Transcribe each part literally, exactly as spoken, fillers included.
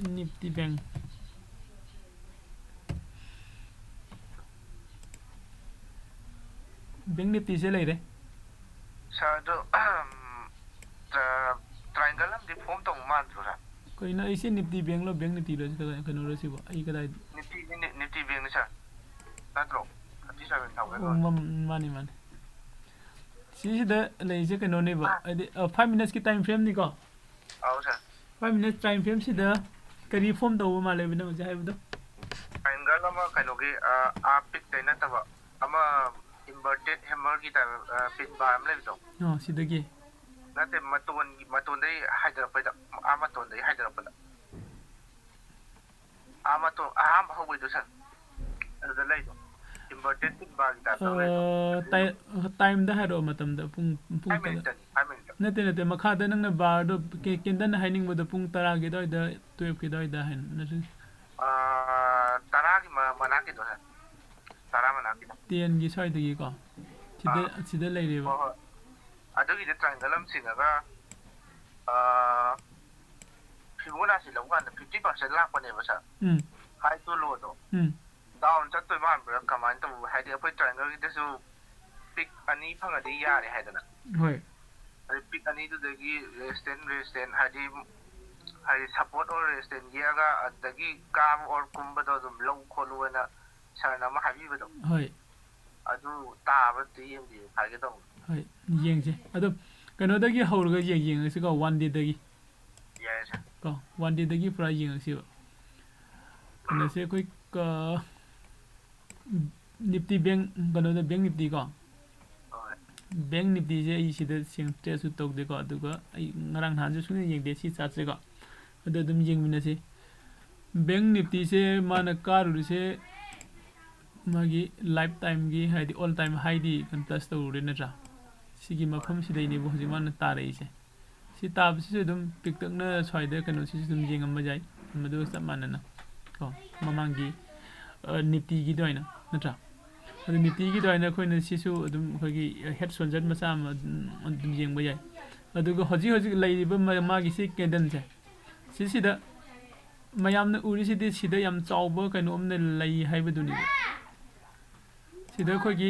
Nifty Bank. Bank Niftyꯁꯦ ꯂꯩꯔꯦ꯫ ꯁꯥꯔ, ꯑꯗꯣ triangle ꯑꯃꯗꯤ ꯐꯣꯝ ꯇꯧꯕ ꯃꯥꯟꯗ꯭ꯔꯣ, ꯁꯥꯔ? ꯀꯩꯅꯣ, ꯑꯩꯁꯦ Nifty Bankꯂꯣ, Bank Niftyꯔꯣ, ꯁꯤ ꯀꯗꯥꯏ, ꯀꯩꯅꯣꯔꯣ ꯁꯤꯕꯣ? ꯑꯩ ꯀꯗꯥꯏ? ꯅꯤꯐꯇꯤꯅꯤ, ꯅꯤꯐꯇꯤ ꯕꯦꯡꯅꯤ, ꯁꯥꯔ꯫ ꯅꯠꯇ꯭ꯔꯣ? Thirty seven thousand ꯑꯣ, ꯑꯣꯏ꯫ ꯃꯥ-, ꯃꯥꯅꯤ, ꯃꯥꯅꯤ꯫ ꯁꯤꯁꯤꯗ ꯂꯩꯔꯤꯁꯦ ꯀꯩꯅꯣꯅꯦꯕ, ꯍꯥꯏꯗꯤ, ꯑ, five minutesꯀꯤ time frameꯅꯤꯀꯣ? ꯑꯧ, ꯁꯥꯔ꯫ Five minutes time frameꯁꯤꯗ ꯀꯔꯤ ꯐꯣꯝ ꯇꯧꯕ ꯃꯥꯜꯂꯦꯕ ꯅꯪ ꯍꯧꯖꯤꯛ ꯍꯥꯏꯕꯗꯣ? ꯇ꯭ꯔꯥꯏꯡꯒꯜ ꯑꯃ ꯀꯩꯅꯣꯒꯤ, ꯑ, ꯑꯥ ꯄꯤꯛꯇꯩ ꯅꯠꯇꯕ, ꯑꯃ inverted hammerꯒꯤ type, ꯑ, pin bar ꯑꯃ ꯂꯩꯕꯗꯣ? ꯑꯣ, ꯁꯤꯗꯒꯤ? ꯅꯠꯇꯦ, ꯃꯇꯣꯟꯒꯤ, ꯃꯇꯣꯟꯗꯩ ꯍꯥꯏꯗꯔꯛꯄꯩꯗ, ꯑꯥ ꯃꯇꯣꯟꯗꯩ ꯍꯥꯏꯗꯔꯛꯄꯗ꯫ ꯑꯥ ꯃꯇꯣꯟ, ꯑꯍꯥꯟꯕ ꯍꯧꯕꯩꯗꯣ, ꯁꯥꯔ꯫ ꯑꯗꯨꯗ ꯂꯩꯗꯣ꯫ Inverted pin barꯒꯤ typeꯇ ꯂꯩꯗꯣ꯫ ꯑ, ꯇꯥꯏ-, timeꯗ ꯍꯥꯏꯔꯛꯑꯣ, ꯃꯇꯝꯗ, ꯄꯨꯡ, ꯄꯨꯡ Five ꯀꯌꯥꯗ? minute ꯆꯪꯉꯤ, five minute꯫ ꯅꯠꯇꯦ, ꯅꯠꯇꯦ, ꯃꯈꯥꯗ ꯅꯪꯅ barꯗꯣ ꯀꯦ-, candleꯅ ꯍꯥꯏꯅꯤꯡꯕꯗꯣ ꯄꯨꯡ ꯇꯔꯥꯒꯤ ꯑꯗꯨꯋꯥꯏꯗ, twelveꯀꯤ ꯑꯗꯨꯋꯥꯏꯗ ꯍꯥꯏꯅ, ꯅꯠꯇ꯭ꯔ? ꯑ, ꯇꯔꯥꯒꯤ ꯃ-, ꯃꯅꯥꯛꯀꯤꯗꯣ, ꯁꯥꯔ꯫ ꯇꯔꯥ ꯃꯅꯥꯛꯀꯤꯗꯣ꯫ Tenꯒꯤ ꯁ꯭ꯋꯥꯏꯗꯒꯤꯀꯣ? ꯁꯤꯗ, ꯑꯥ꯫ ꯁꯤꯗ ꯂꯩꯔꯦꯕ꯫ ꯍꯣꯏ, ꯍꯣꯏ꯫ ꯑꯗꯨꯒꯤꯗꯤ ꯇ꯭ꯔꯥꯏꯡꯒꯜ ꯑꯃ ꯆꯤꯡꯉꯒ, ꯑ, ꯐꯤꯕꯣꯅꯥꯆꯤ ꯂꯧꯕ ꯀꯥꯟꯗ fifty percent ꯂꯥꯛꯄꯅꯦꯕ, ꯁꯥꯔ꯫ ꯎꯝ꯫ High to lowꯗꯣ꯫ ꯎꯝ꯫ Down ꯆꯠꯇꯣꯏ ꯃꯥꯟꯕ꯭ꯔꯥ ꯀꯃꯥꯏꯅ ꯇꯧꯕ? ꯍꯥꯏꯗꯤ ꯑꯩꯈꯣꯏ ꯇ꯭ꯔꯥꯏꯡꯒꯜꯒꯤꯗꯁꯨ peak ꯑꯅꯤ ꯐꯪꯉꯗꯤ ꯌꯥꯔꯦ ꯍꯥꯏꯗꯅ꯫ ꯍꯣꯏ꯫ ꯑꯗꯩ peak ꯑꯅꯤꯗꯨꯗꯒꯤ resistance, resistance ꯍꯥꯏꯗꯤ, ꯍꯥꯏꯗꯤ support or resistance ꯌꯦꯛꯑꯒ ꯑꯗꯨꯗꯒꯤ ꯀꯥꯕ or ꯀꯨꯝꯕꯗꯣ ꯑꯗꯨꯝ ꯂꯧ ꯈꯣꯠꯂꯨ ꯍꯥꯏꯅ ꯁꯥꯔꯅ ꯑꯃ ꯍꯥꯏꯕꯤꯕꯗꯣ꯫ ꯍꯣꯏ꯫ ꯑꯗꯨ ꯇꯥꯕꯗꯤ ꯌꯦꯡꯕꯤꯌꯨ ꯍꯥꯏꯒꯦ ꯇꯧꯕꯅꯤ꯫ ꯍꯣꯏ, ꯌꯦꯡꯁꯦ꯫ ꯑꯗꯣ ꯀꯩꯅꯣꯗꯒꯤ ꯍꯧꯔꯒ ꯌꯦꯡ-, ꯌꯦꯡꯉꯁꯤꯀꯣ, one dayꯗꯒꯤ꯫ ꯌꯥꯏ, ꯁꯥꯔ꯫ ꯀꯣ, one dayꯗꯒꯤ ꯄꯨꯔꯥ ꯌꯦꯡꯉꯁꯤꯕ꯫ ꯀꯩꯅꯣꯁꯦ ꯑꯩꯈꯣꯏ ꯀ-, Nifty Bank, ꯀꯩꯅꯣꯗ Bank Niftyꯀꯣ꯫ ꯍꯣꯏ꯫ Bank Niftyꯁꯦ ꯑꯩ ꯁꯤꯗ ꯁꯦꯡ-, tradeꯁꯨ ꯇꯧꯗꯦꯀꯣ, ꯑꯗꯨꯒ ꯑꯩ ꯉꯔꯥꯡ ꯅꯍꯥꯟꯁꯨ ꯁꯨꯡꯌꯦꯡ ꯌꯦꯡꯗꯦ ꯁꯤ chartꯁꯦꯀꯣ꯫ ꯑꯗꯣ ꯑꯗꯨꯝ ꯌꯦꯡꯃꯤꯟꯅꯁꯤ꯫ Bank Niftyꯁꯦ ꯃꯥꯅ ꯀꯥꯔꯨꯔꯤꯁꯦ ꯃꯥꯒꯤ lifetimeꯒꯤ, ꯍꯥꯏꯗꯤ all time highꯗꯤ ꯀꯩꯅꯣ touch ꯇꯧꯔꯨꯔꯦ ꯅꯠꯇ꯭ꯔꯥ? ꯁꯤꯒꯤ ꯃꯐꯝꯁꯤꯗꯩꯅꯦꯕ ꯍꯧꯖꯤꯛ ꯃꯥꯅ ꯇꯥꯔꯛꯏꯁꯦ꯫ ꯁꯤ ꯇꯥꯕꯁꯤꯁꯨ ꯑꯗꯨꯝ ꯄꯤꯛꯇꯛꯅ ꯁ꯭ꯋꯥꯏꯗ ꯀꯩꯅꯣꯁꯤꯁꯨ ꯑꯗꯨꯝ ꯌꯦꯡꯉꯝꯕ ꯌꯥꯏ, ꯃꯗꯨꯒ ꯆꯞ ꯃꯥꯟꯅꯅ ꯀꯣ, ꯃꯃꯥꯡꯒꯤ, ꯑ, Niftyꯒꯤ ꯑꯗꯨꯃꯥꯏꯅ ꯅꯠꯇ꯭ꯔꯥ? ꯑꯗꯨ Niftyꯒꯤ ꯑꯗꯨꯃꯥꯏꯅ ꯑꯩꯈꯣꯏꯅ ꯁꯤꯁꯨ ꯑꯗꯨꯝ ꯑꯩꯈꯣꯏꯒꯤ head shoulder ꯃꯆꯥ ꯑꯃ ꯑꯗꯨꯝ, ꯑꯗꯨꯝ ꯌꯦꯡꯕ ꯌꯥꯏ꯫ ꯑꯗꯨꯒ ꯍꯧꯖꯤꯛ ꯍꯧꯖꯤꯛ ꯂꯩꯔꯤꯕ ꯃ-, ꯃꯥꯒꯤ ꯁꯤ candleꯁꯦ, ꯁꯤꯁꯤꯗ ꯃꯌꯥꯝꯅ ꯎꯔꯤꯁꯤꯗꯤ ꯁꯤꯗ ꯌꯥꯝ ꯆꯥꯎꯕ ꯀꯩꯅꯣ ꯑꯃ ꯂꯩ ꯍꯥꯏꯕꯗꯨꯅꯤ꯫ ꯁꯤꯗ ꯑꯩꯈꯣꯏꯒꯤ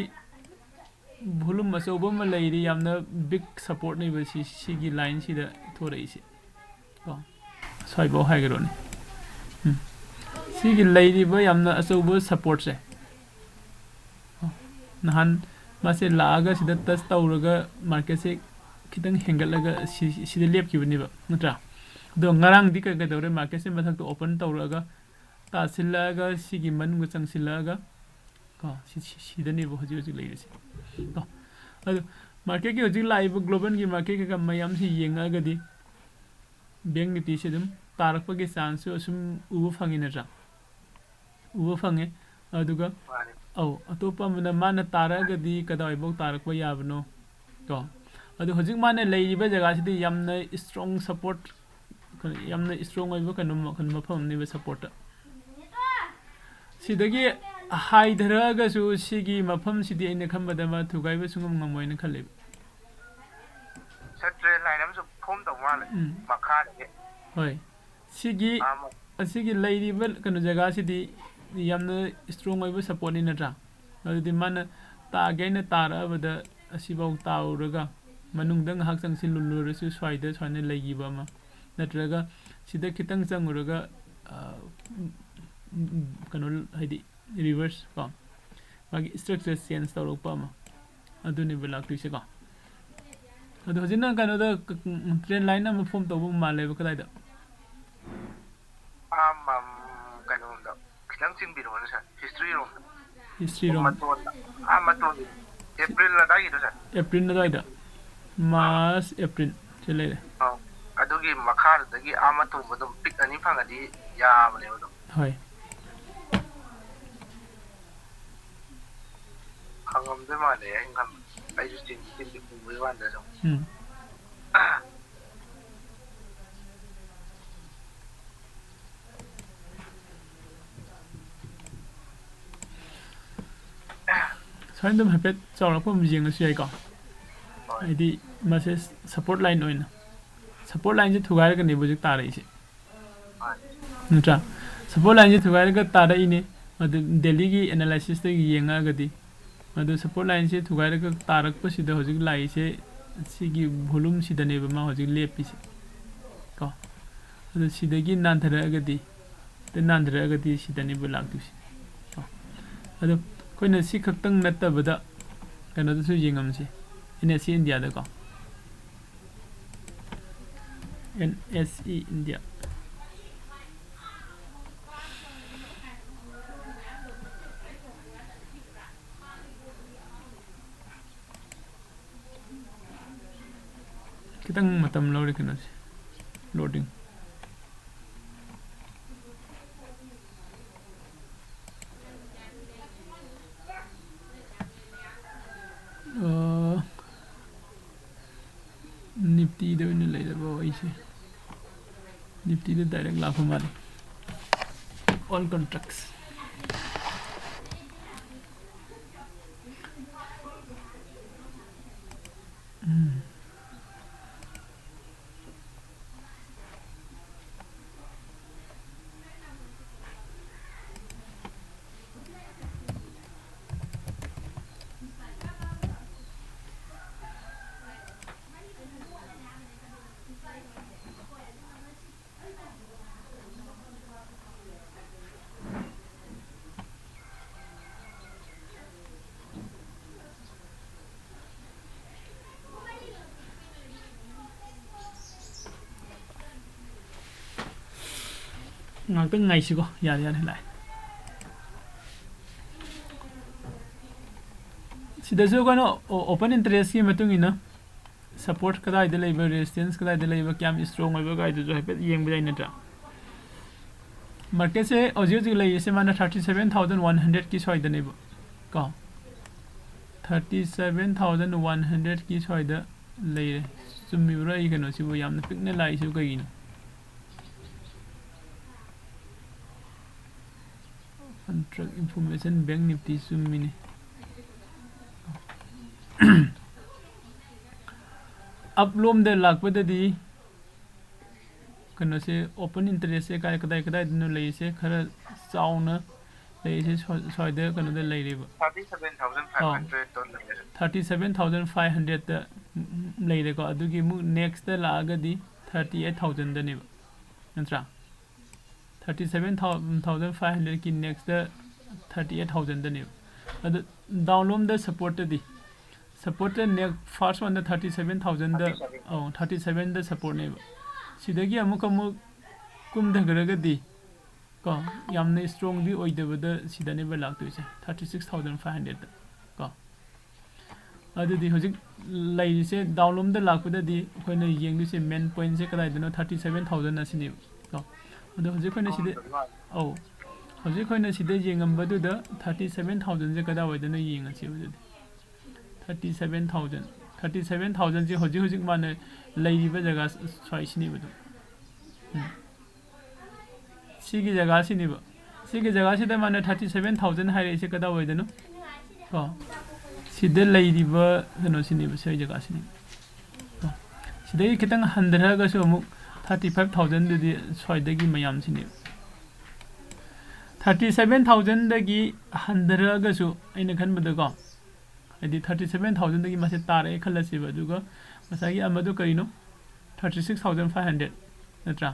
volume ꯑꯆꯧꯕ ꯑꯃ ꯂꯩꯔꯤ, ꯌꯥꯝꯅ big supportꯅꯦꯕ ꯁꯤ, ꯁꯤꯒꯤ lineꯁꯤꯗ ꯊꯣꯔꯛꯏꯁꯦ꯫ ꯀꯣ, ꯁ꯭ꯋꯥꯏꯐꯥꯎ ꯍꯥꯏꯈ꯭ꯔꯣꯅꯦ꯫ ꯎꯝ꯫ ꯁꯤꯒꯤ ꯂꯩꯔꯤꯕ ꯌꯥꯝꯅ ꯑꯆꯧꯕ supportꯁꯦ, ꯅꯍꯥꯟ ꯃꯥꯁꯦ ꯂꯥꯛꯑꯒ ꯁꯤꯗ touch ꯇꯧꯔꯒ marketꯁꯦ ꯈꯤꯇꯪ ꯍꯦꯟꯒꯠꯂꯒ ꯁꯤ-, ꯁꯤꯗ ꯂꯦꯞꯈꯤꯕꯅꯦꯕ, ꯅꯠꯇ꯭ꯔꯥ? ꯑꯗꯣ ꯉꯔꯥꯡꯗꯤ ꯀꯩ-, ꯀꯩꯗꯧꯔꯦ? Marketꯁꯦ ꯃꯊꯛꯇ open ꯇꯧꯔꯛꯑꯒ, ꯇꯥꯁꯤꯜꯂꯛꯑꯒ, ꯁꯤꯒꯤ ꯃꯅꯨꯡꯗ ꯆꯪꯁꯤꯜꯂꯛꯑꯒ, ꯀꯣ, ꯁꯤ-, ꯁꯤ-, ꯁꯤꯗꯅꯦꯕ ꯍꯧꯖꯤꯛ ꯍꯧꯖꯤꯛ ꯂꯩꯔꯤꯁꯦ꯫ ꯀꯣ, ꯑꯗꯣ marketꯀꯤ ꯍꯧꯖꯤꯛ ꯂꯥꯛꯏꯕ globalꯒꯤ market ꯀꯩꯀꯥ ꯃꯌꯥꯝꯁꯤ ꯌꯦꯡꯉꯛꯑꯒꯗꯤ, Bank Niftyꯁꯦ ꯑꯗꯨꯝ ꯇꯥꯔꯛꯄꯒꯤ chanceꯁꯨ ꯑꯁꯨꯝ ꯎꯕ ꯐꯪꯉꯤ, ꯅꯠꯇ꯭ꯔꯥ? ꯎꯕ ꯐꯪꯉꯦ꯫ ꯑꯗꯨꯒ, ꯃꯥꯅꯤ꯫ ꯑꯧ, ꯑꯇꯣꯞꯄ ꯑꯃꯅ ꯃꯥꯅ ꯇꯥꯔꯛꯑꯒꯗꯤ ꯀꯗꯥꯏꯐꯥꯎ ꯇꯥꯔꯛꯄ ꯌꯥꯕꯅꯣ? ꯀꯣ꯫ ꯑꯗꯨ ꯍꯧꯖꯤꯛ ꯃꯥꯅ ꯂꯩꯔꯤꯕ ꯖꯒꯥꯁꯤꯗꯤ ꯌꯥꯝꯅ strong support, ꯌꯥꯝꯅ strong ꯑꯣꯏꯕ ꯀꯩꯅꯣ ꯃ-, ꯀꯩꯅꯣ ꯃꯐꯝ ꯑꯃꯅꯦꯕ supportꯇ꯫ ꯁꯤꯗꯒꯤ ꯍꯥꯏꯊꯔꯛꯑꯒꯁꯨ ꯁꯤꯒꯤ ꯃꯐꯝꯁꯤꯗꯤ ꯑꯩꯅ ꯈꯟꯕꯗ ꯃꯥ ꯊꯨꯒꯥꯏꯕ ꯁꯨꯡꯉꯝ ꯉꯝꯃꯣꯏꯅ ꯈꯜꯂꯦꯕ꯫ Sir, trend line ꯑꯃꯁꯨ form ꯇꯧ ꯃꯥꯜꯂꯦ꯫ ꯎꯝ꯫ ꯃꯈꯥꯗꯒꯤ꯫ ꯍꯣꯏ꯫ ꯁꯤꯒꯤ, ꯑꯥ, ꯃ- ꯑꯁꯤꯒꯤ ꯂꯩꯔꯤꯕ ꯀꯩꯅꯣ ꯖꯒꯥꯁꯤꯗꯤ ꯌꯥꯝꯅ strong ꯑꯣꯏꯕ supportꯅꯤ, ꯅꯠꯇ꯭ꯔꯥ? ꯑꯗꯨꯗꯤ ꯃꯥꯅ ꯇꯥꯒꯦ ꯍꯥꯏꯅ ꯇꯥꯔꯛꯑꯕꯗ ꯑꯁꯤꯐꯥꯎ ꯇꯥꯔꯨꯔꯒ ꯃꯅꯨꯡꯗ ꯉꯥꯏꯍꯥꯛ ꯆꯪꯁꯤꯜꯂꯨꯔꯁꯨ ꯁ꯭ꯋꯥꯏꯗ ꯁꯨꯃꯥꯏꯅ ꯂꯩꯈꯤꯕ ꯑꯃ, ꯅꯠꯇ꯭ꯔꯒ ꯁꯤꯗ ꯈꯤꯇꯪ ꯆꯪꯉꯨꯔꯒ, ꯑ, ꯎꯝ, ꯎꯝ, ꯀꯩꯅꯣ, ꯍꯥꯏꯗꯤ reverse ꯀꯣ, ꯃꯥꯒꯤ structure change ꯇꯧꯔꯛꯄ ꯑꯃ, ꯑꯗꯨꯅꯦꯕ ꯂꯥꯛꯇꯣꯏꯁꯦꯀꯣ꯫ ꯑꯗꯣ ꯍꯧꯖꯤꯛ ꯅꯪ ꯀꯩꯅꯣꯗ ꯀ-, ꯎꯝ, trend line ꯑꯃ form ꯇꯧꯕ ꯃꯥꯜꯂꯦꯕ, ꯀꯗꯥꯏꯗ? ꯑꯥ, ꯃꯝ-, ꯀꯩꯅꯣꯔꯣꯝꯗ ꯈꯤꯇꯪ ꯆꯤꯡꯕꯤꯔꯛꯑꯣꯅꯦ, sir, history ꯔꯣꯝꯗ꯫ History ꯔꯣꯝ꯫ ꯃꯇꯣꯟꯗ, ꯑꯥ, ꯃꯇꯣꯟꯒꯤ April ꯑꯗꯥꯏꯒꯤꯗꯣ, sir꯫ April ꯑꯗꯥꯏꯗ꯫ March, April ꯁꯤ ꯂꯩꯔꯦ꯫ ꯑꯧ, ꯑꯗꯨꯒꯤ ꯃꯈꯥꯗꯨꯗꯒꯤ ꯑꯥ ꯃꯇꯣꯟ ꯑꯗꯨꯝ pick ꯑꯅꯤ ꯐꯪꯉꯗꯤ ꯌꯥꯕꯅꯦꯕ ꯑꯗꯨꯝ꯫ ꯍꯣꯏ꯫ ꯐꯪꯉꯝꯗꯣꯏ ꯃꯥꯜꯂꯦ ꯑꯩꯅ ꯈꯟꯕꯗ꯫ ꯑꯩꯁꯨ ꯆꯤꯡꯗꯤ ꯆꯤꯡꯗꯤ ꯎꯕꯩ ꯋꯥꯅꯤꯗ ꯁꯨꯝ꯫ ꯎꯝ꯫ ꯁꯨꯃꯥꯏꯅ ꯑꯗꯨꯝ ꯍꯥꯏꯐꯦꯠ ꯆꯥꯎꯔꯥꯛꯄ ꯑꯃ ꯌꯦꯡꯉꯁꯨ ꯌꯥꯏꯀꯣ꯫ ꯍꯣꯏ꯫ ꯍꯥꯏꯗꯤ ꯃꯁꯦ support line ꯑꯣꯏꯅ, support lineꯁꯦ ꯊꯨꯒꯥꯏꯔꯒꯅꯦꯕ ꯍꯧꯖꯤꯛ ꯇꯥꯔꯛꯏꯁꯦ꯫ ꯍꯣꯏ꯫ ꯅꯠꯇ꯭ꯔꯥ? ꯁꯄꯣꯔꯠ ꯂꯥꯏꯟꯁꯦ ꯊꯨꯒꯥꯏꯔꯒ ꯇꯥꯔꯛꯏꯅꯦ꯫ ꯑꯗꯨ ꯗꯦꯜꯂꯤꯒꯤ ꯑꯦꯅꯥꯂꯥꯏꯁꯤꯁꯇꯒꯤ ꯌꯦꯡꯉꯛꯑꯒꯗꯤ, ꯑꯗꯨ ꯁꯄꯣꯔꯠ ꯂꯥꯏꯟꯁꯦ ꯊꯨꯒꯥꯏꯔꯒ ꯇꯥꯔꯛꯄꯁꯤꯗ ꯍꯧꯖꯤꯛ ꯂꯥꯛꯏꯁꯦ ꯁꯤꯒꯤ ꯚꯣꯂꯨꯝꯁꯤꯗꯅꯦꯕ ꯃꯥ ꯍꯧꯖꯤꯛ ꯂꯦꯞꯄꯤꯁꯦ ꯀꯣ꯫ ꯑꯗꯨ ꯁꯤꯗꯒꯤ ꯅꯥꯟꯊꯔꯛꯑꯒꯗꯤ, ꯁꯤꯗ ꯅꯥꯟꯊꯔꯛꯑꯒꯗꯤ ꯁꯤꯗꯅꯦꯕ ꯂꯥꯛꯇꯣꯏꯁꯦ ꯀꯣ꯫ ꯑꯗꯣ ꯑꯩꯈꯣꯏꯅ ꯁꯤ ꯈꯛꯇꯪ ꯅꯠꯇꯕꯗ ꯀꯩꯅꯣꯗꯁꯨ ꯌꯦꯡꯉꯝꯁꯦ, ꯑꯦꯟ ꯑꯦꯁ ꯁꯤ ꯏꯟꯗꯤꯌꯥꯗꯀꯣ꯫ ꯑꯦꯟ ꯑꯦꯁ ꯁꯤ ꯏꯟꯗꯤꯌꯥ꯫ ꯈꯤꯇꯪ ꯃꯇꯝ ꯂꯧꯔꯦ ꯀꯩꯅꯣꯁꯦ, ꯂꯣꯗꯤꯡ꯫ ꯑ, ꯅꯤꯐꯇꯤꯗ ꯑꯣꯏꯅ ꯂꯩꯔꯕ ꯑꯩꯁꯦ꯫ ꯅꯤꯐꯇꯤꯗ ꯗꯥꯏꯔꯦꯛ ꯂꯥꯛꯄ ꯃꯥꯜꯂꯦ꯫ All contracts꯫ ꯎꯝ꯫ ꯉꯥꯛꯇꯪ ꯉꯥꯏꯁꯤꯀꯣ꯫ ꯌꯥꯔꯦ, ꯌꯥꯔꯦ, ꯂꯥꯛꯑꯦ꯫ ꯁꯤꯗꯁꯨ ꯑꯩꯈꯣꯏꯅ ꯑꯣ-, open interest ꯀꯤ ꯃꯇꯨꯡ ꯏꯟꯅ support ꯀꯗꯥꯏꯗ ꯂꯩꯕ, resistance ꯀꯗꯥꯏꯗ ꯂꯩꯕ, ꯀꯌꯥꯝ strong ꯑꯣꯏꯕ ꯀꯥꯏꯗꯨꯁꯨ ꯍꯥꯏꯐꯦꯠ ꯌꯦꯡꯕ ꯌꯥꯏ ꯅꯠꯇ꯭ꯔꯥ? Market ꯁꯦ ꯍꯧꯖꯤꯛ ꯍꯧꯖꯤꯛ ꯂꯩꯔꯤꯁꯦ ꯃꯥꯅ thirty seven thousand one hundred ꯀꯤ ꯁ꯭ꯋꯥꯏꯗꯅꯦꯕ ꯀꯣ꯫ Thirty seven thousand one hundred ꯀꯤ ꯁ꯭ꯋꯥꯏꯗ ꯂꯩꯔꯦ꯫ ꯆꯨꯝꯃꯤꯕ꯭ꯔꯥ ꯑꯩ ꯀꯩꯅꯣꯁꯤꯕꯨ ꯌꯥꯝꯅ ꯄꯤꯛꯅ ꯂꯥꯛꯏꯁꯤꯕꯨ ꯀꯩꯒꯤꯅꯣ? Contract information, Bank Nifty ꯆꯨꯝꯃꯤꯅꯦ꯫ Up ꯂꯣꯝꯗ ꯂꯥꯛꯄꯗꯗꯤ ꯀꯩꯅꯣꯁꯦ, open interest ꯁꯦ ꯀꯥꯏ, ꯀꯗꯥꯏ ꯀꯗꯥꯏꯗꯅꯣ ꯂꯩꯔꯤꯁꯦ? ꯈꯔ ꯆꯥꯎꯅ ꯂꯩꯔꯤꯁꯦ ꯁ꯭ꯋꯥ-, ꯁ꯭ꯋꯥꯏꯗ ꯀꯩꯅꯣꯗ ꯂꯩꯔꯦꯕ꯫ Thirty seven thousand five hundred ꯗꯣ ꯂꯩꯔꯦ꯫ Thirty seven thousand five hundred ꯇ ꯂꯩꯔꯦꯀꯣ꯫ ꯑꯗꯨꯒꯤ ꯑꯃꯨꯛ next ꯇ ꯂꯥꯛꯑꯒꯗꯤ thirty eight thousand ꯗꯅꯦꯕ, ꯅꯠꯇ꯭ꯔꯥ? Thirty seven thousand five hundred ꯀꯤ next ꯇ thirty eight thousand ꯗꯅꯦꯕ꯫ ꯑꯗꯨ down ꯂꯣꯝꯗ support ꯇꯗꯤ, support ꯇ next first one ꯗ thirty seven thousand ꯗ, Thirty seven. ꯑꯧ, thirty seven ꯗ support ꯅꯦꯕ꯫ ꯁꯤꯗꯒꯤ ꯑꯃꯨꯛ ꯑꯃꯨꯛ ꯀꯨꯝꯊꯈ꯭ꯔꯒꯗꯤ ꯀꯣ, ꯌꯥꯝꯅ strong ꯗꯤ ꯑꯣꯏꯗꯕꯗ ꯁꯤꯗꯅꯦꯕ ꯂꯥꯛꯇꯣꯏꯁꯦ, thirty six thousand five hundred ꯗ ꯀꯣ꯫ ꯑꯗꯨꯗꯤ ꯍꯧꯖꯤꯛ ꯂꯩꯔꯤꯁꯦ down ꯂꯣꯝꯗ ꯂꯥꯛꯄꯗꯗꯤ ꯑꯩꯈꯣꯏꯅ ꯌꯦꯡꯗꯣꯏꯁꯦ main point ꯁꯦ ꯀꯗꯥꯏꯗꯅꯣ? Thirty seven thousand ꯑꯁꯤꯅꯦꯕ ꯀꯣ꯫ ꯑꯗꯣ ꯍꯧꯖꯤꯛ ꯑꯩꯈꯣꯏꯅ ꯁꯤꯗ, ꯑꯧ, ꯍꯧꯖꯤꯛ ꯑꯩꯈꯣꯏꯅ ꯁꯤꯗ ꯌꯦꯡꯉꯝꯕꯗꯨꯗ thirty seven thousand ꯁꯦ ꯀꯗꯥꯏꯋꯥꯏꯗꯅꯣ ꯌꯦꯡꯉꯁꯦꯕ ꯑꯗꯨꯗꯤ꯫ Thirty seven thousand, thirty seven thousand ꯁꯦ ꯍꯧꯖꯤꯛ ꯍꯧꯖꯤꯛ ꯃꯥꯅ ꯂꯩꯔꯤꯕ ꯖꯒꯥ ꯁ꯭ꯋꯥꯏꯁꯤꯅꯦꯕ ꯑꯗꯨꯝ꯫ ꯎꯝ꯫ ꯁꯤꯒꯤ ꯖꯒꯥꯁꯤꯅꯦꯕ꯫ ꯁꯤꯒꯤ ꯖꯒꯥꯁꯤꯗ ꯃꯥꯅ thirty seven thousand ꯍꯥꯏꯔꯛꯏꯁꯦ ꯀꯗꯥꯏꯋꯥꯏꯗꯅꯣ? ꯀꯣ, ꯁꯤꯗ ꯂꯩꯔꯤꯕ ꯀꯩꯅꯣꯁꯤꯅꯦꯕ, ꯁꯤ ꯖꯒꯥꯁꯤꯅꯦꯕ꯫ ꯀꯣ, ꯁꯤꯗꯒꯤ ꯈꯤꯇꯪ ꯍꯟꯊꯔꯛꯑꯒꯁꯨ ꯑꯃꯨꯛ thirty five thousand ꯗꯨꯗꯤ ꯁ꯭ꯋꯥꯏꯗꯒꯤ ꯃꯌꯥꯝꯁꯤꯅꯦꯕ꯫ Thirty seven thousand ꯗꯒꯤ ꯍꯟꯊꯔꯛꯑꯒꯁꯨ ꯑꯩꯅ ꯈꯟꯕꯗꯀꯣ, ꯍꯥꯏꯗꯤ thirty seven thousand ꯗꯒꯤ ꯃꯥꯁꯦ ꯇꯥꯔꯛꯑꯦ ꯈꯜꯂꯁꯦꯕ, ꯑꯗꯨꯒ ꯉꯁꯥꯏꯒꯤ ꯑꯃꯗꯣ ꯀꯔꯤꯅꯣ? Thirty six thousand five hundred ꯅꯠꯇ꯭ꯔꯥ?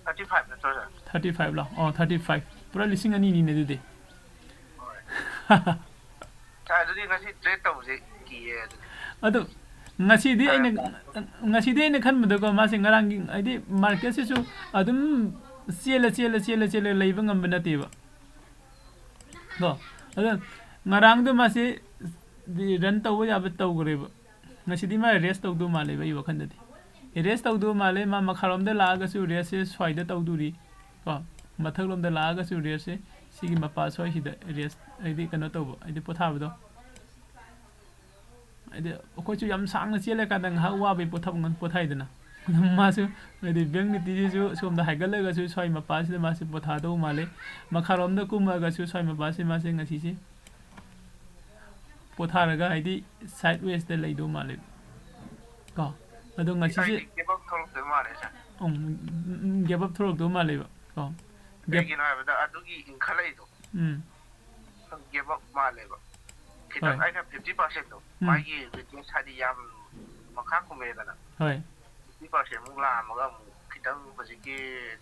Thirty five ꯅꯠꯇ꯭ꯔꯣ, sir? Thirty five ꯂꯣ? ꯑꯣ, thirty five꯫ ꯄꯨꯔꯥ ꯂꯤꯁꯤꯡ ꯑꯅꯤꯅꯤꯅꯦ ꯑꯗꯨꯗꯤ꯫ Sir, ꯑꯗꯨꯗꯤ ꯉꯁꯤ trade ꯇꯧꯕꯁꯦ ꯀꯤꯌꯦ ꯑꯗꯨꯗꯤ꯫ ꯑꯗꯣ ꯉꯁꯤꯗꯤ ꯑꯩꯅ, ꯉꯁꯤꯗꯤ ꯑꯩꯅ ꯈꯟꯕꯗꯀꯣ, ꯃꯥꯁꯦ ꯉꯔꯥꯡꯒꯤ, ꯍꯥꯏꯗꯤ market ꯁꯤꯁꯨ ꯑꯗꯨꯝ ꯆꯦꯜꯂ, ꯆꯦꯜꯂ, ꯆꯦꯜꯂ, ꯆꯦꯜꯂ ꯂꯩꯕ ꯉꯝꯕ ꯅꯠꯇꯦꯕ꯫ ꯀꯣ? ꯑꯗꯣ ꯉꯔꯥꯡꯗꯣ ꯃꯥꯁꯦ run ꯇꯧꯕ ꯌꯥꯕ ꯇꯧꯈ꯭ꯔꯦꯕ꯫ ꯉꯁꯤꯗꯤ ꯃꯥ rest ꯇꯧꯗꯧ ꯃꯥꯜꯂꯦꯕ ꯑꯩ ꯋꯥꯈꯜꯗꯗꯤ꯫ Rest ꯇꯧꯗꯧ ꯃꯥꯜꯂꯦ꯫ ꯃꯥ ꯃꯈꯥꯔꯣꯝꯗ ꯂꯥꯛꯑꯒꯁꯨ rest ꯁꯦ ꯁ꯭ꯋꯥꯏꯗ ꯇꯧꯗꯣꯔꯤ꯫ ꯀꯣ? ꯃꯊꯛꯂꯣꯝꯗ ꯂꯥꯛꯑꯒꯁꯨ rest ꯁꯦ ꯁꯤꯒꯤ ꯃꯄꯥ ꯁ꯭ꯋꯥꯏꯁꯤꯗ rest, ꯍꯥꯏꯗꯤ ꯀꯩꯅꯣ ꯇꯧꯕ, ꯍꯥꯏꯗꯤ ꯄꯣꯊꯥꯕꯗꯣ꯫ ꯍꯥꯏꯗꯤ ꯑꯩꯈꯣꯏꯁꯨ ꯌꯥꯝ ꯁꯥꯡꯅ ꯆꯦꯜꯂꯀꯥꯟꯗ ꯉꯥꯏꯍꯥꯛ ꯋꯥꯕꯩ ꯄꯣꯊꯥꯕ ꯉꯝ-, ꯄꯣꯊꯥꯏꯗꯅ꯫ ꯃꯥꯁꯨ ꯍꯥꯏꯗꯤ bank Nifty ꯁꯤꯁꯨ ꯁꯣꯝꯗ ꯍꯥꯏꯒꯠꯂꯒꯁꯨ ꯁ꯭ꯋꯥꯏ ꯃꯄꯥꯁꯤꯗ ꯃꯥꯁꯦ ꯄꯣꯊꯥꯗꯧ ꯃꯥꯜꯂꯦ꯫ ꯃꯈꯥꯔꯣꯝꯗ ꯀꯨꯝꯃꯒꯁꯨ ꯁ꯭ꯋꯥꯏ ꯃꯄꯥꯁꯤ ꯃꯥꯁꯦ ꯉꯁꯤꯁꯦ ꯄꯣꯊꯥꯔꯒ ꯍꯥꯏꯗꯤ sideways ꯇ ꯂꯩꯗꯧ ꯃꯥꯜꯂꯦ꯫ ꯀꯣ? ꯑꯗꯣ ꯉꯁꯤꯁꯦ, Gap up ꯊꯣꯛꯂꯛꯇꯣꯏ ꯃꯥꯜꯂꯦ, ꯁꯥꯔ꯫ ꯎꯝ, gap up ꯊꯣꯛꯂꯛꯇꯧ ꯃꯥꯜꯂꯦꯕ꯫ ꯀꯣ, gap ꯀꯩꯒꯤꯅꯣ ꯍꯥꯏꯕꯗ ꯑꯗꯨꯒꯤ ꯏꯟꯈꯠꯂꯛꯏꯗꯣ ꯎꯝ gap up ꯃꯥꯜꯂꯦꯕ꯫ ꯈꯤꯇꯪ ꯍꯣꯏ꯫ ꯑꯩꯅ fifty percent ꯇꯣ ꯎꯝ꯫ ꯃꯥꯒꯤ weakness ꯍꯥꯏꯗꯤ ꯌꯥꯝ ꯃꯈꯥ ꯀꯨꯝꯃꯛꯑꯦꯗꯅ, ꯍꯣꯏ꯫ fifty percent ꯃꯨꯛ ꯂꯥꯛꯑꯝꯃꯒ ꯑꯃꯨꯛ ꯈꯤꯇꯪ ꯍꯧꯖꯤꯛꯀꯤ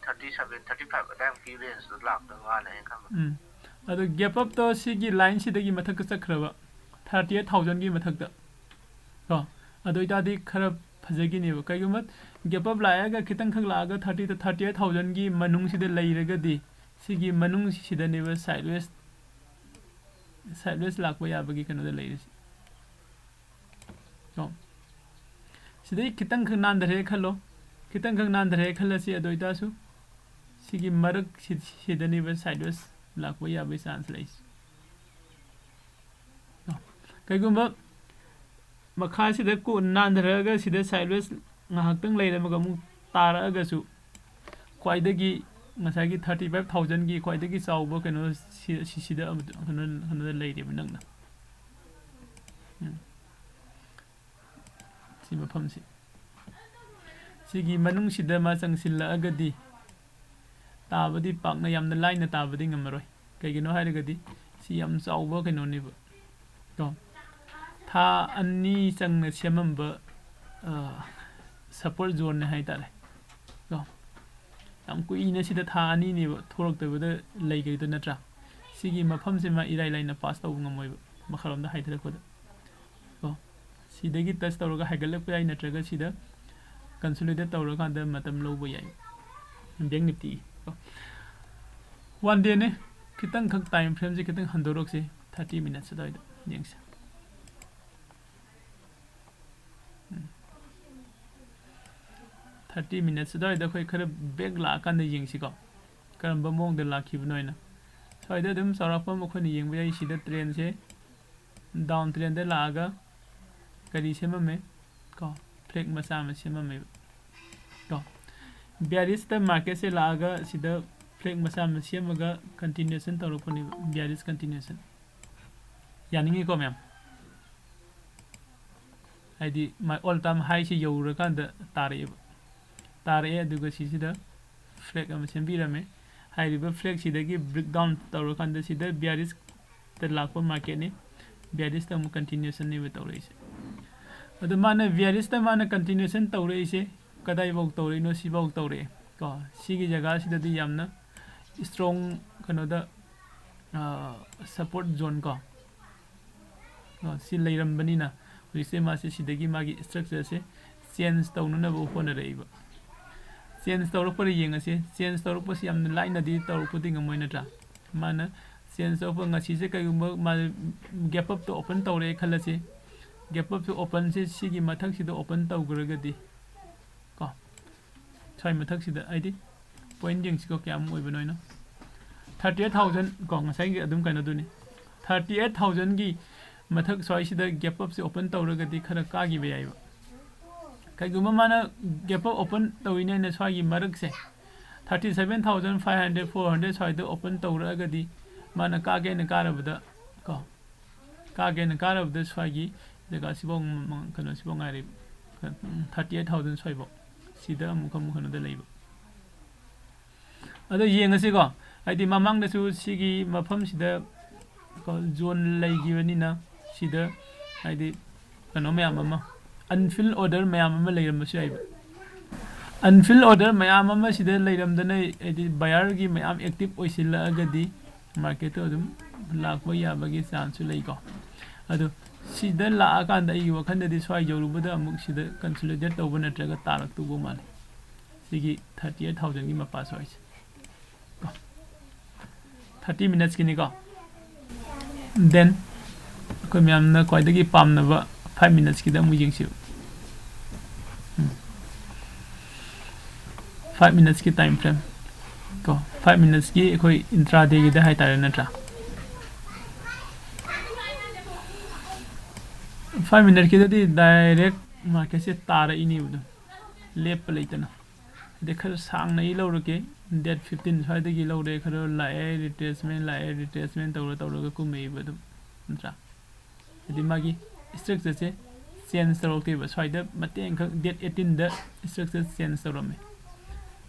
thirty seven, thirty five ꯑꯗꯥꯏꯃꯨꯛꯀꯤ range ꯇꯣ ꯂꯥꯛꯇꯣꯏ ꯃꯥꯜꯂꯦ ꯑꯩꯅ ꯈꯟꯕꯗ꯫ ꯎꯝ꯫ ꯑꯗꯣ gap up ꯇꯣ ꯁꯤꯒꯤ line ꯁꯤꯗꯒꯤ ꯃꯊꯛꯇ ꯆꯠꯈ꯭ꯔꯕ, thirty eight thousand ꯒꯤ ꯃꯊꯛꯇ ꯀꯣ, ꯑꯗꯨ ꯑꯣꯏꯇꯥꯔꯗꯤ ꯈꯔ ꯐꯖꯈꯤꯅꯦꯕ꯫ ꯀꯩꯒꯨꯝꯕ gap up ꯂꯥꯛꯑꯒ ꯈꯤꯇꯪꯈꯛ ꯂꯥꯛꯑꯒ thirty to thirty eight thousand ꯒꯤ ꯃꯅꯨꯡꯁꯤꯗ ꯂꯩꯔꯒꯗꯤ, ꯁꯤꯒꯤ ꯃꯅꯨꯡꯁꯤꯗꯅꯦꯕ sideways, sideways ꯂꯥꯛꯄ ꯌꯥꯕꯒꯤ ꯀꯩꯅꯣꯗ ꯂꯩꯔꯤꯁꯦ꯫ ꯀꯣ, ꯁꯤꯗꯩ ꯈꯤꯇꯪꯈꯛ ꯅꯥꯟꯊꯔꯦ ꯈꯜꯂꯣ, ꯈꯤꯇꯪꯈꯛ ꯅꯥꯟꯊꯔꯦ ꯈꯜꯂꯁꯤ꯫ ꯑꯗꯨ ꯑꯣꯏꯇꯥꯔꯁꯨ ꯁꯤꯒꯤ ꯃꯔꯛ ꯁꯤ-, ꯁꯤꯗꯅꯦꯕ sideways ꯂꯥꯛꯄ ꯌꯥꯕꯒꯤ chance ꯂꯩꯁꯦ꯫ ꯀꯣ, ꯀꯩꯒꯨꯝꯕ ꯃꯈꯥꯁꯤꯗ ꯀꯣ-, ꯅꯥꯟꯊꯔꯛꯑꯒ ꯁꯤꯗ sideways ꯉꯥꯏꯍꯥꯛꯇꯪ ꯂꯩꯔꯝꯃꯒ ꯑꯃꯨꯛ ꯇꯥꯔꯛꯑꯒꯁꯨ, ꯈ꯭ꯋꯥꯏꯗꯒꯤ ꯉꯁꯥꯏꯒꯤ thirty five thousand ꯒꯤ ꯈ꯭ꯋꯥꯏꯗꯒꯤ ꯆꯥꯎꯕ ꯀꯩꯅꯣ ꯁꯤ-, ꯁꯤꯁꯤꯗ ꯑꯃ-, ꯀꯩꯅꯣ, ꯀꯩꯅꯣꯗ ꯂꯩꯔꯦꯕ ꯅꯪꯅ꯫ ꯎꯝ꯫ ꯁꯤ ꯃꯐꯝꯁꯤ, ꯁꯤꯒꯤ ꯃꯅꯨꯡꯁꯤꯗ ꯃꯥ ꯆꯪꯁꯤꯜꯂꯛꯑꯒꯗꯤ ꯇꯥꯕꯗꯤ ꯄꯥꯛꯅ ꯌꯥꯝꯅ ꯂꯥꯏꯅ ꯇꯥꯕꯗꯤ ꯉꯝꯃꯔꯣꯏ꯫ ꯀꯩꯒꯤꯅꯣ ꯍꯥꯏꯔꯒꯗꯤ ꯁꯤ ꯌꯥꯝ ꯆꯥꯎꯕ ꯀꯩꯅꯣꯅꯦꯕ꯫ ꯀꯣ, ꯊꯥ ꯑꯅꯤ ꯆꯪꯅ ꯁꯦꯝꯃꯝꯕ, ꯑ, support zone ꯅꯦ ꯍꯥꯏꯇꯥꯔꯦ꯫ ꯀꯣ, ꯌꯥꯝ ꯀꯨꯏꯅ ꯁꯤꯗ ꯊꯥ ꯑꯅꯤꯅꯦꯕ ꯊꯣꯛꯂꯛꯇꯕꯗ ꯂꯩꯈ꯭ꯔꯤꯗꯣ, ꯅꯠꯇ꯭ꯔꯥ? ꯁꯤꯒꯤ ꯃꯐꯝꯁꯤꯃ ꯏꯔꯥꯏ ꯂꯥꯏꯅ pass ꯇꯧꯕ ꯉꯝꯃꯣꯏꯕ, ꯃꯈꯥꯔꯣꯝꯗ ꯍꯥꯏꯊꯔꯛꯄꯗ꯫ ꯀꯣ, ꯁꯤꯗꯒꯤ touch ꯇꯧꯔꯒ ꯍꯥꯏꯒꯠꯂꯛꯄ ꯌꯥꯏ, ꯅꯠꯇ꯭ꯔꯒ ꯁꯤꯗ consolidate ꯇꯧꯔꯀꯥꯟꯗ ꯃꯇꯝ ꯂꯧꯕ ꯌꯥꯏ꯫ Bank Nifty ꯀꯣ, one day ꯅꯦ꯫ ꯈꯤꯇꯪꯈꯛ time frame ꯁꯦ ꯈꯤꯇꯪ ꯍꯟꯗꯣꯔꯛꯁꯤ, thirty minutes ꯑꯗꯨꯋꯥꯏꯗ ꯌꯦꯡꯁꯤ꯫ ꯎꯝ꯫ Thirty minutes ꯑꯗꯨꯋꯥꯏꯗ ꯑꯩꯈꯣꯏ ꯈꯔ back ꯂꯥꯛꯑꯀꯥꯟꯗ ꯌꯦꯡꯁꯤꯀꯣ, ꯀꯔꯝꯕ ꯃꯑꯣꯡꯗ ꯂꯥꯛꯈꯤꯕꯅꯣ ꯍꯥꯏꯅ꯫ ꯁ꯭ꯋꯥꯏꯗ ꯑꯗꯨꯝ ꯆꯥꯎꯔꯥꯛꯄ ꯑꯃ ꯑꯩꯈꯣꯏꯅ ꯌꯦꯡꯕ ꯌꯥꯏ꯫ ꯁꯤꯗ trend ꯁꯦ down trend ꯗ ꯂꯥꯛꯑꯒ ꯀꯔꯤ ꯁꯦꯝꯃꯝꯃꯦ? ꯀꯣ, flag ꯃꯆꯥ ꯑꯃ ꯁꯦꯝꯃꯝꯃꯦꯕ꯫ ꯀꯣ, bearish ꯇ market ꯁꯦ ꯂꯥꯛꯑꯒ ꯁꯤꯗ flag ꯃꯆꯥ ꯑꯃ ꯁꯦꯝꯃꯒ continuation ꯇꯧꯔꯛꯄꯅꯦꯕ, bearish continuation꯫ ꯌꯥꯅꯤꯡꯉꯤꯀꯣ ꯃꯌꯥꯝ? ꯍꯥꯏꯗꯤ ꯃꯥꯏ all time high ꯁꯤ ꯌꯧꯔꯀꯥꯟꯗ ꯇꯥꯔꯛꯑꯦꯕ꯫ ꯇꯥꯔꯛꯑꯦ, ꯑꯗꯨꯒ ꯁꯤꯁꯤꯗ ꯐ꯭ꯂꯦꯛ ꯑꯃ ꯁꯦꯝꯕꯤꯔꯝꯃꯦ꯫ ꯍꯥꯏꯔꯤꯕ ꯐ꯭ꯂꯦꯛꯁꯤꯗꯒꯤ ꯕ꯭ꯔꯦꯛ ꯗꯥꯎꯟ ꯇꯧꯔꯀꯥꯟꯗ ꯁꯤꯗ ꯕꯤꯌꯥꯔꯤꯁꯇ ꯂꯥꯛꯄ ꯃꯥꯔꯀꯦꯠꯅꯤ꯫ ꯕꯤꯌꯥꯔꯤꯁꯇ ꯑꯃꯨꯛ ꯀꯟꯇꯤꯅ꯭ꯌꯨꯁꯟꯅꯦꯕ ꯇꯧꯔꯛꯏꯁꯦ꯫ ꯑꯗꯣ ꯃꯥꯅ ꯕꯤꯌꯥꯔꯤꯁꯇ ꯃꯥꯅ ꯀꯟꯇꯤꯅ꯭ꯌꯨꯁꯟ ꯇꯧꯔꯛꯏꯁꯦ ꯀꯗꯥꯏꯐꯥꯎ ꯇꯧꯔꯛꯏꯅꯣ? ꯁꯤꯐꯥꯎ ꯇꯧꯔꯛꯑꯦ ꯀꯣ꯫ ꯁꯤꯒꯤ ꯖꯒꯥꯁꯤꯗꯗꯤ ꯌꯥꯝꯅ ꯏꯁꯇ꯭ꯔꯣꯡ ꯀꯩꯅꯣꯗ ꯁꯞꯄꯣꯔꯠ ꯖꯣꯟ ꯀꯣ, ꯀꯣ, ꯁꯤ ꯂꯩꯔꯝꯕꯅꯤꯅ ꯍꯧꯖꯤꯛꯁꯦ ꯃꯥꯁꯦ ꯁꯤꯗꯒꯤ ꯃꯥꯒꯤ ꯏꯁꯇ꯭ꯔꯛꯆꯔꯁꯦ ꯆꯦꯟꯖ ꯇꯧꯅꯅꯕ ꯍꯣꯠꯅꯔꯛꯏꯕ꯫ ꯆꯦꯟꯖ ꯇꯧꯔꯛꯄꯗ ꯌꯦꯡꯉꯁꯦ꯫ ꯆꯦꯟꯖ ꯇꯧꯔꯛꯄꯁꯤ ꯌꯥꯝꯅ ꯂꯥꯏꯅꯗꯤ ꯇꯧꯔꯛꯄꯗꯤ ꯉꯝꯃꯣꯏ, ꯅꯠꯇ꯭ꯔꯥ? ꯃꯥꯅ ꯆꯦꯟꯖ ꯇꯧꯔꯛꯄ, ꯉꯁꯤꯁꯦ ꯀꯩꯒꯨꯝꯕ ꯃꯥ ꯒꯦꯞ ꯑꯞꯇ ꯑꯣꯄꯟ ꯇꯧꯔꯛꯑꯦ ꯈꯜꯂꯁꯤ꯫ ꯒꯦꯞ ꯑꯞꯇ ꯑꯣꯄꯟꯁꯦ ꯁꯤꯒꯤ ꯃꯊꯛꯁꯤꯗ ꯑꯣꯄꯟ ꯇꯧꯈ꯭ꯔꯒꯗꯤ ꯀꯣ, ꯁ꯭ꯋꯥꯏ ꯃꯊꯛꯁꯤꯗ ꯍꯥꯏꯗꯤ ꯄꯣꯏꯟ ꯌꯦꯡꯁꯤꯀꯣ ꯀꯌꯥꯃꯨꯛ ꯑꯣꯏꯕꯅꯣ ꯍꯥꯏꯅ꯫ ꯊꯥꯔꯇꯤ ꯑꯩꯠ ꯊꯥꯎꯖꯟ ꯀꯣ, ꯉꯁꯥꯏꯒꯤ ꯑꯗꯨꯝ ꯀꯩꯅꯣꯗꯨꯅꯤ꯫ ꯊꯥꯔꯇꯤ ꯑꯩꯠ ꯊꯥꯎꯖꯟꯒꯤ ꯃꯊꯛ ꯁ꯭ꯋꯥꯏꯁꯤꯗ ꯒꯦꯞ ꯑꯞꯁꯦ ꯑꯣꯄꯟ ꯇꯧꯔꯒꯗꯤ ꯈꯔ ꯀꯥꯈꯤꯕ ꯌꯥꯏꯕ꯫ ꯀꯩꯒꯨꯝꯕ ꯃꯥꯅ ꯒꯦꯞ ꯑꯞ ꯑꯣꯄꯟ ꯇꯧꯋꯤꯅꯦꯅ ꯁ꯭ꯋꯥꯏꯒꯤ ꯃꯔꯛꯁꯦ thirty seven thousand five hundred, four hundred ꯁ꯭ꯋꯥꯏꯗ ꯑꯣꯄꯟ ꯇꯧꯔꯛꯑꯒꯗꯤ ꯃꯥꯅ ꯀꯥꯒꯦꯅ ꯀꯥꯔꯕꯗ ꯀꯣ, ꯀꯥꯒꯦꯅ ꯀꯥꯔꯕꯗ ꯁ꯭ꯋꯥꯏꯒꯤ ꯖꯒꯥꯁꯤꯐꯥꯎ ꯃ-, ꯀꯩꯅꯣꯁꯤꯐꯥꯎ ꯉꯥꯏꯔꯦ, ꯊꯥꯔꯇꯤ ꯑꯩꯠ ꯊꯥꯎꯖꯟ ꯁ꯭ꯋꯥꯏꯐꯥꯎ꯫ ꯁꯤꯗ ꯑꯃꯨꯛ ꯑꯃꯨꯛ ꯀꯩꯅꯣꯗ ꯂꯩꯕ꯫ ꯑꯗꯣ ꯌꯦꯡꯉꯁꯤꯀꯣ, ꯍꯥꯏꯗꯤ ꯃꯃꯥꯡꯗꯁꯨ ꯁꯤꯒꯤ ꯃꯐꯝꯁꯤꯗ ꯀꯣ, ꯖꯣꯟ ꯂꯩꯈꯤꯕꯅꯤꯅ ꯁꯤꯗ ꯍꯥꯏꯗꯤ ꯀꯩꯅꯣ ꯃꯌꯥꯝ ꯑꯃ, ꯑꯟꯐꯤꯜ ꯑꯣꯔꯗꯔ ꯃꯌꯥꯝ ꯑꯃ ꯂꯩꯔꯝꯕꯁꯨ ꯌꯥꯏꯕ꯫ ꯑꯟꯐꯤꯜ ꯑꯣꯔꯗꯔ ꯃꯌꯥꯝ ꯑꯃ ꯁꯤꯗ ꯂꯩꯔꯝꯗꯅ ꯍꯥꯏꯗꯤ ꯕꯌꯥꯔꯒꯤ ꯃꯌꯥꯝ ꯑꯦꯛꯇꯤꯞ ꯑꯣꯏꯁꯤꯜꯂꯛꯑꯒꯗꯤ ꯃꯥꯔꯀꯦꯠꯇꯣ ꯑꯗꯨꯝ ꯂꯥꯛꯄ ꯌꯥꯕꯒꯤ ꯆꯥꯟꯁꯁꯨ ꯂꯩꯀꯣ꯫ ꯑꯗꯣ ꯁꯤꯗ ꯂꯥꯛꯑꯀꯥꯟꯗ ꯑꯩꯒꯤ ꯋꯥꯈꯜꯗꯗꯤ ꯁ꯭ꯋꯥꯏ ꯌꯧꯔꯨꯕꯗ ꯑꯃꯨꯛ ꯁꯤꯗ ꯀꯟꯁꯣꯂꯤꯗꯦꯠ ꯇꯧꯕ ꯅꯠꯇ꯭ꯔꯒ ꯇꯥꯔꯛꯇꯧꯕ ꯃꯥꯜꯂꯦ꯫ ꯁꯤꯒꯤ ꯊꯥꯔꯇꯤ ꯑꯩꯠ ꯊꯥꯎꯖꯟꯒꯤ ꯃꯄꯥ ꯁ꯭ꯋꯥꯏꯁꯦ꯫ ꯊꯥꯔꯇꯤ ꯃꯤꯅꯠꯁꯀꯤꯅꯤꯀꯣ꯫ ꯗꯦꯟ ꯑꯩꯈꯣꯏ ꯃꯌꯥꯝꯅ ꯈ꯭ꯋꯥꯏꯗꯒꯤ ꯄꯥꯝꯅꯕ ꯐꯥꯏꯚ ꯃꯤꯅꯠꯁꯀꯤꯗ ꯑꯃꯨꯛ ꯌꯦꯡꯁꯤꯕ꯫ ꯐꯥꯏꯚ ꯃꯤꯅꯠꯁꯀꯤ ꯇꯥꯏꯝ ꯐ꯭ꯔꯦꯝ ꯀꯣ, ꯐꯥꯏꯚ ꯃꯤꯅꯠꯁꯀꯤ ꯑꯩꯈꯣꯏ ꯏꯟꯇ꯭ꯔꯥꯗꯦꯒꯤꯗ ꯍꯥꯏꯇꯥꯔꯦ, ꯅꯠꯇ꯭ꯔꯥ? ꯐꯥꯏꯚ ꯃꯤꯅꯠꯀꯤꯗꯗꯤ ꯗꯥꯏꯔꯦꯛ ꯃꯥꯔꯀꯦꯠꯁꯦ ꯇꯥꯔꯛꯏꯅꯦꯕ ꯑꯗꯨꯝ, ꯂꯦꯞꯄ ꯂꯩꯇꯅ꯫ ꯑꯗꯩ ꯈꯔ ꯁꯥꯡꯅ ꯑꯩ ꯂꯧꯔꯒꯦ, ꯗꯦꯠ ꯐꯤꯐꯇꯤꯟ ꯁ꯭ꯋꯥꯏꯗꯒꯤ ꯂꯧꯔꯦ, ꯈꯔ ꯂꯥꯛꯑꯦ, ꯔꯤꯇ꯭ꯔꯦꯁꯃꯦꯟ ꯂꯥꯛꯑꯦ, ꯔꯤꯇ꯭ꯔꯦꯁꯃꯦꯟ ꯇꯧꯔ ꯇꯧꯔꯒ ꯀꯨꯝꯃꯛꯏꯕ ꯑꯗꯨꯝ, ꯅꯠꯇ꯭ꯔꯥ? ꯍꯥꯏꯗꯤ ꯃꯥꯒꯤ ꯏꯁꯇ꯭ꯔꯛꯆꯔꯁꯦ ꯆꯦꯟꯖ ꯇꯧꯔꯛꯇꯦꯕ꯫ ꯁ꯭ꯋꯥꯏꯗ ꯃꯇꯦꯛ ꯑꯃꯈꯛ ꯗꯦꯠ ꯑꯩꯠꯇꯤꯟꯗ ꯏꯁꯇ꯭ꯔꯛꯆꯔ ꯆꯦꯟꯖ ꯇꯧꯔꯝꯃꯦ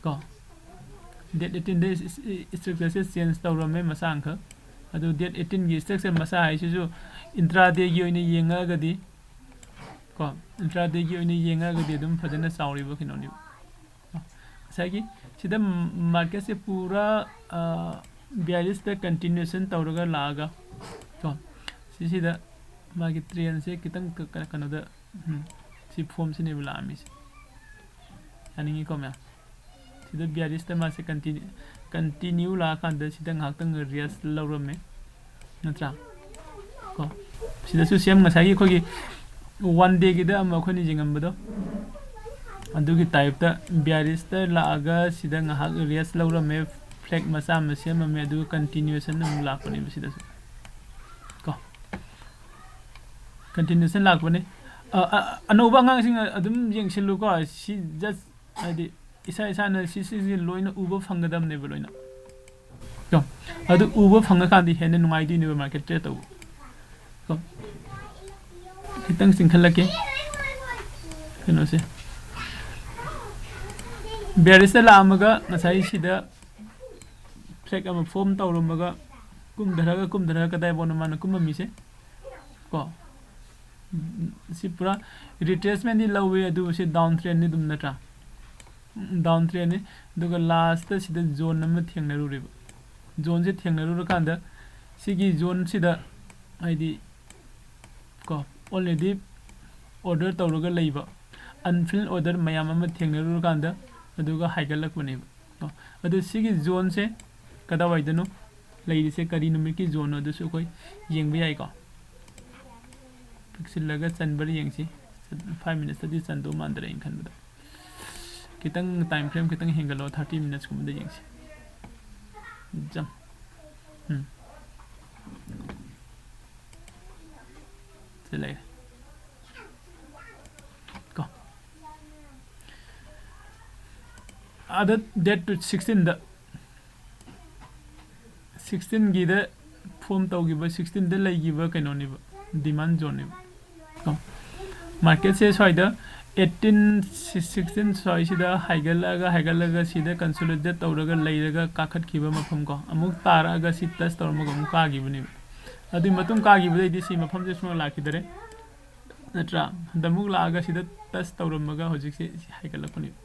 ꯀꯣ꯫ ꯗꯦꯠ ꯑꯩꯠꯇꯤꯟꯗ ꯏꯁꯇ꯭ꯔꯛꯆꯔꯁꯦ ꯆꯦꯟꯖ ꯇꯧꯔꯝꯃꯦ ꯃꯆꯥ ꯑꯃꯈꯛ꯫ ꯑꯗꯨ ꯗꯦꯠ ꯑꯩꯠꯇꯤꯟꯒꯤ ꯏꯁꯇ꯭ꯔꯛꯆꯔ ꯃꯆꯥ ꯍꯥꯏꯁꯤꯁꯨ ꯏꯟꯇ꯭ꯔꯥꯗꯦꯒꯤ ꯑꯣꯏꯅ ꯌꯦꯡꯉꯛꯑꯒꯗꯤ ꯀꯣ, ꯏꯟꯇ꯭ꯔꯥꯗꯦꯒꯤ ꯑꯣꯏꯅ ꯌꯦꯡꯉꯛꯑꯒꯗꯤ ꯑꯗꯨꯝ ꯐꯖꯅ ꯆꯥꯎꯔꯤꯕ ꯀꯩꯅꯣꯅꯦꯕ꯫ ꯉꯁꯥꯏꯒꯤ ꯁꯤꯗ ꯃꯥꯔꯀꯦꯠꯁꯦ ꯄꯨꯔꯥ ꯕꯤꯌꯥꯔꯤꯁꯇ ꯀꯟꯇꯤꯅ꯭ꯌꯨꯁꯟ ꯇꯧꯔꯒ ꯂꯥꯛꯑꯒ ꯀꯣ, ꯁꯤꯁꯤꯗ ꯃꯥꯒꯤ ꯇ꯭ꯔꯦꯟꯁꯦ ꯈꯤꯇꯪ ꯀ- ꯀ- ꯀꯩꯅꯣꯗ, ꯎꯝ, ꯁꯤ ꯐꯣꯝꯁꯤꯅꯦꯕ ꯂꯥꯛꯑꯝꯃꯤꯁꯦ꯫ ꯌꯥꯅꯤꯡꯉꯤꯀꯣ ꯃꯌꯥꯝ? ꯁꯤꯗ ꯕꯤꯌꯥꯔꯤꯁꯇ ꯃꯥꯁꯦ ꯀꯟꯇꯤꯅ꯭ꯌꯨ ꯀꯟꯇꯤꯅ꯭ꯌꯨ ꯂꯥꯛꯑꯀꯥꯟꯗ ꯁꯤꯗ ꯉꯥꯏꯍꯥꯛꯇꯪ ꯔꯦꯁ ꯂꯧꯔꯝꯃꯦ, ꯅꯠꯇ꯭ꯔꯥ? ꯀꯣ, ꯁꯤꯗꯁꯨ ꯁꯦꯝ ꯉꯁꯥꯏꯒꯤ ꯑꯩꯈꯣꯏꯒꯤ ꯋꯥꯟ ꯗꯦꯒꯤꯗ ꯑꯃ ꯑꯩꯈꯣꯏꯅ ꯌꯦꯡꯉꯝꯕꯗꯣ, ꯑꯗꯨꯒꯤ ꯇꯥꯏꯞꯇ ꯕꯤꯌꯥꯔꯤꯁꯇ ꯂꯥꯛꯑꯒ ꯁꯤꯗ ꯉꯥꯏꯍꯥꯛ ꯔꯦꯁ ꯂꯧꯔꯝꯃꯦ, ꯐ꯭ꯂꯦꯛ ꯃꯆꯥ ꯑꯃ ꯁꯦꯝꯃꯝꯃꯦ, ꯑꯗꯨꯒ ꯀꯟꯇꯤꯅ꯭ꯌꯨꯁꯟ ꯑꯃꯨꯛ ꯂꯥꯛꯄꯅꯦꯕ ꯁꯤꯗꯁꯨ ꯀꯣ, ꯀꯟꯇꯤꯅ꯭ꯌꯨꯁꯟ ꯂꯥꯛꯄꯅꯦ꯫ ꯑ, ꯑ, ꯑꯅꯧꯕ ꯑꯉꯥꯡꯁꯤꯡ ꯑꯗꯨꯝ ꯌꯦꯡꯁꯤꯜꯂꯨꯀꯣ, ꯁꯤ ꯖꯁ ꯍꯥꯏꯗꯤ ꯏꯁꯥ ꯏꯁꯥꯅ ꯁꯤꯁꯤꯡꯁꯦ ꯂꯣꯏꯅ ꯎꯕ ꯐꯪꯒꯗꯕꯅꯦꯕ ꯂꯣꯏꯅ꯫ ꯀꯣ? ꯑꯗꯨ ꯎꯕ ꯐꯪꯉꯀꯥꯟꯗ ꯍꯦꯟꯅ ꯅꯨꯡꯉꯥꯏꯗꯣꯏꯅꯦꯕ ꯃꯥꯔꯀꯦꯠ ꯇ꯭ꯔꯦꯠ ꯇꯧꯕ꯫ ꯀꯣ? ꯈꯤꯇꯪ ꯆꯤꯡꯈꯠꯂꯛꯀꯦ ꯀꯩꯅꯣꯁꯦ꯫ ꯕꯤꯌꯥꯔꯤꯁꯇ ꯂꯥꯛꯑꯝꯃꯒ ꯉꯁꯥꯏ ꯁꯤꯗ ꯐ꯭ꯂꯦꯛ ꯑꯃ ꯐꯣꯝ ꯇꯧꯔꯝꯃꯒ ꯀꯨꯝꯊꯔꯒ ꯀꯨꯝꯊꯔꯒ ꯀꯗꯥꯏꯐꯥꯎꯅꯣ ꯃꯥꯅ ꯀꯨꯝꯃꯝꯃꯤꯁꯦ ꯀꯣ? ꯎꯝ, ꯁꯤ ꯄꯨꯔꯥ ꯔꯤꯇ꯭ꯔꯦꯁꯃꯦꯟꯗꯤ ꯂꯧꯋꯦ, ꯑꯗꯨꯕꯨ ꯁꯤ ꯗꯥꯎꯟ ꯇ꯭ꯔꯦꯟꯅꯤ ꯑꯗꯨꯝ, ꯅꯠꯇ꯭ꯔꯥ? ꯗꯥꯎꯟ ꯇ꯭ꯔꯦꯟꯅꯤ꯫ ꯑꯗꯨꯒ ꯂꯥꯁꯇ ꯁꯤꯗ ꯖꯣꯟ ꯑꯃ ꯊꯦꯡꯅꯔꯨꯔꯦꯕ꯫ ꯖꯣꯟꯁꯦ ꯊꯦꯡꯅꯔꯨꯔꯀꯥꯟꯗ ꯁꯤꯒꯤ ꯖꯣꯟꯁꯤꯗ ꯍꯥꯏꯗꯤ ꯀꯣ, ꯑꯣꯜꯔꯦꯗꯤ ꯑꯣꯔꯗꯔ ꯇꯧꯔꯒ ꯂꯩꯕ ꯑꯟꯐꯤꯜ ꯑꯣꯔꯗꯔ ꯃꯌꯥꯝ ꯑꯃ ꯊꯦꯡꯅꯔꯨꯔꯀꯥꯟꯗ ꯑꯗꯨꯒ ꯍꯥꯏꯒꯠꯂꯛꯄꯅꯦꯕ ꯀꯣ꯫ ꯑꯗꯨ ꯁꯤꯒꯤ ꯖꯣꯟꯁꯦ ꯀꯗꯥꯏꯋꯥꯏꯗꯅꯣ ꯂꯩꯔꯤꯁꯦ, ꯀꯔꯤ ꯅꯨꯃꯤꯠꯀꯤ ꯖꯣꯟꯅꯣ, ꯑꯗꯨꯁꯨ ꯑꯩꯈꯣꯏ ꯌꯦꯡꯕ ꯌꯥꯏꯀꯣ꯫ ꯄꯤꯛꯁꯤꯜꯂꯒ ꯆꯟꯕ꯭ꯔꯥ ꯌꯦꯡꯁꯤ꯫ ꯐꯥꯏꯚ ꯃꯤꯅꯠꯁꯇꯗꯤ ꯆꯟꯗꯧ ꯃꯥꯟꯗ꯭ꯔꯦ ꯑꯩꯅ ꯈꯟꯕꯗ꯫ ꯈꯤꯇꯪ ꯇꯥꯏꯝ ꯐ꯭ꯔꯦꯝ ꯈꯤꯇꯪ ꯍꯦꯟꯒꯠꯂꯣ, ꯊꯥꯔꯇꯤ ꯃꯤꯅꯠꯁꯀꯨꯝꯕꯗ ꯌꯦꯡꯁꯤ꯫ ꯖꯝ꯫ ꯎꯝ꯫ ꯁꯤ ꯂꯩꯔꯦ꯫ ꯀꯣ꯫ ꯑꯗ ꯗꯦꯠ ꯁꯤꯛꯁꯇꯤꯟꯗ, ꯁꯤꯛꯁꯇꯤꯟꯒꯤꯗ ꯐꯣꯝ ꯇꯧꯈꯤꯕ, ꯁꯤꯛꯁꯇꯤꯟꯗ ꯂꯩꯈꯤꯕ ꯀꯩꯅꯣꯅꯦꯕ, ꯗꯤꯃꯥꯟ ꯖꯣꯟꯅꯦꯕ꯫ ꯀꯣ꯫ ꯃꯥꯔꯀꯦꯠꯁꯦ ꯁ꯭ꯋꯥꯏꯗ ꯑꯩꯠꯇꯤꯟ ꯁꯤꯛꯁꯇꯤꯟ ꯁ꯭ꯋꯥꯏꯁꯤꯗ ꯍꯥꯏꯒꯠꯂꯛꯑꯒ ꯍꯥꯏꯒꯠꯂꯒ ꯁꯤꯗ ꯀꯟꯁꯣꯂꯤꯗꯦꯠ ꯇꯧꯔꯒ ꯂꯩꯔꯒ ꯀꯥꯈꯠꯈꯤꯕ ꯃꯐꯝ ꯀꯣ, ꯑꯃꯨꯛ ꯇꯥꯔꯛꯑꯒ ꯁꯤ ꯇꯁ ꯇꯧꯔꯝꯃꯒ ꯑꯃꯨꯛ ꯀꯥꯈꯤꯕꯅꯦꯕ꯫ ꯑꯗꯨꯒꯤ ꯃꯇꯨꯡ ꯀꯥꯈꯤꯕꯗꯩꯗꯤ ꯁꯤ ꯃꯐꯝꯁꯦ ꯁꯨꯡꯂꯥꯛ ꯂꯥꯛꯈꯤꯗꯔꯦ, ꯅꯠꯇ꯭ꯔꯥ? ꯍꯟꯗꯛ ꯑꯃꯨꯛ ꯂꯥꯛꯑꯒ ꯁꯤꯗ ꯇꯁ ꯇꯧꯔꯝꯃꯒ ꯍꯧꯖꯤꯛꯁꯦ ꯁꯤ ꯍꯥꯏꯒꯠꯂꯛꯄꯅꯦꯕ꯫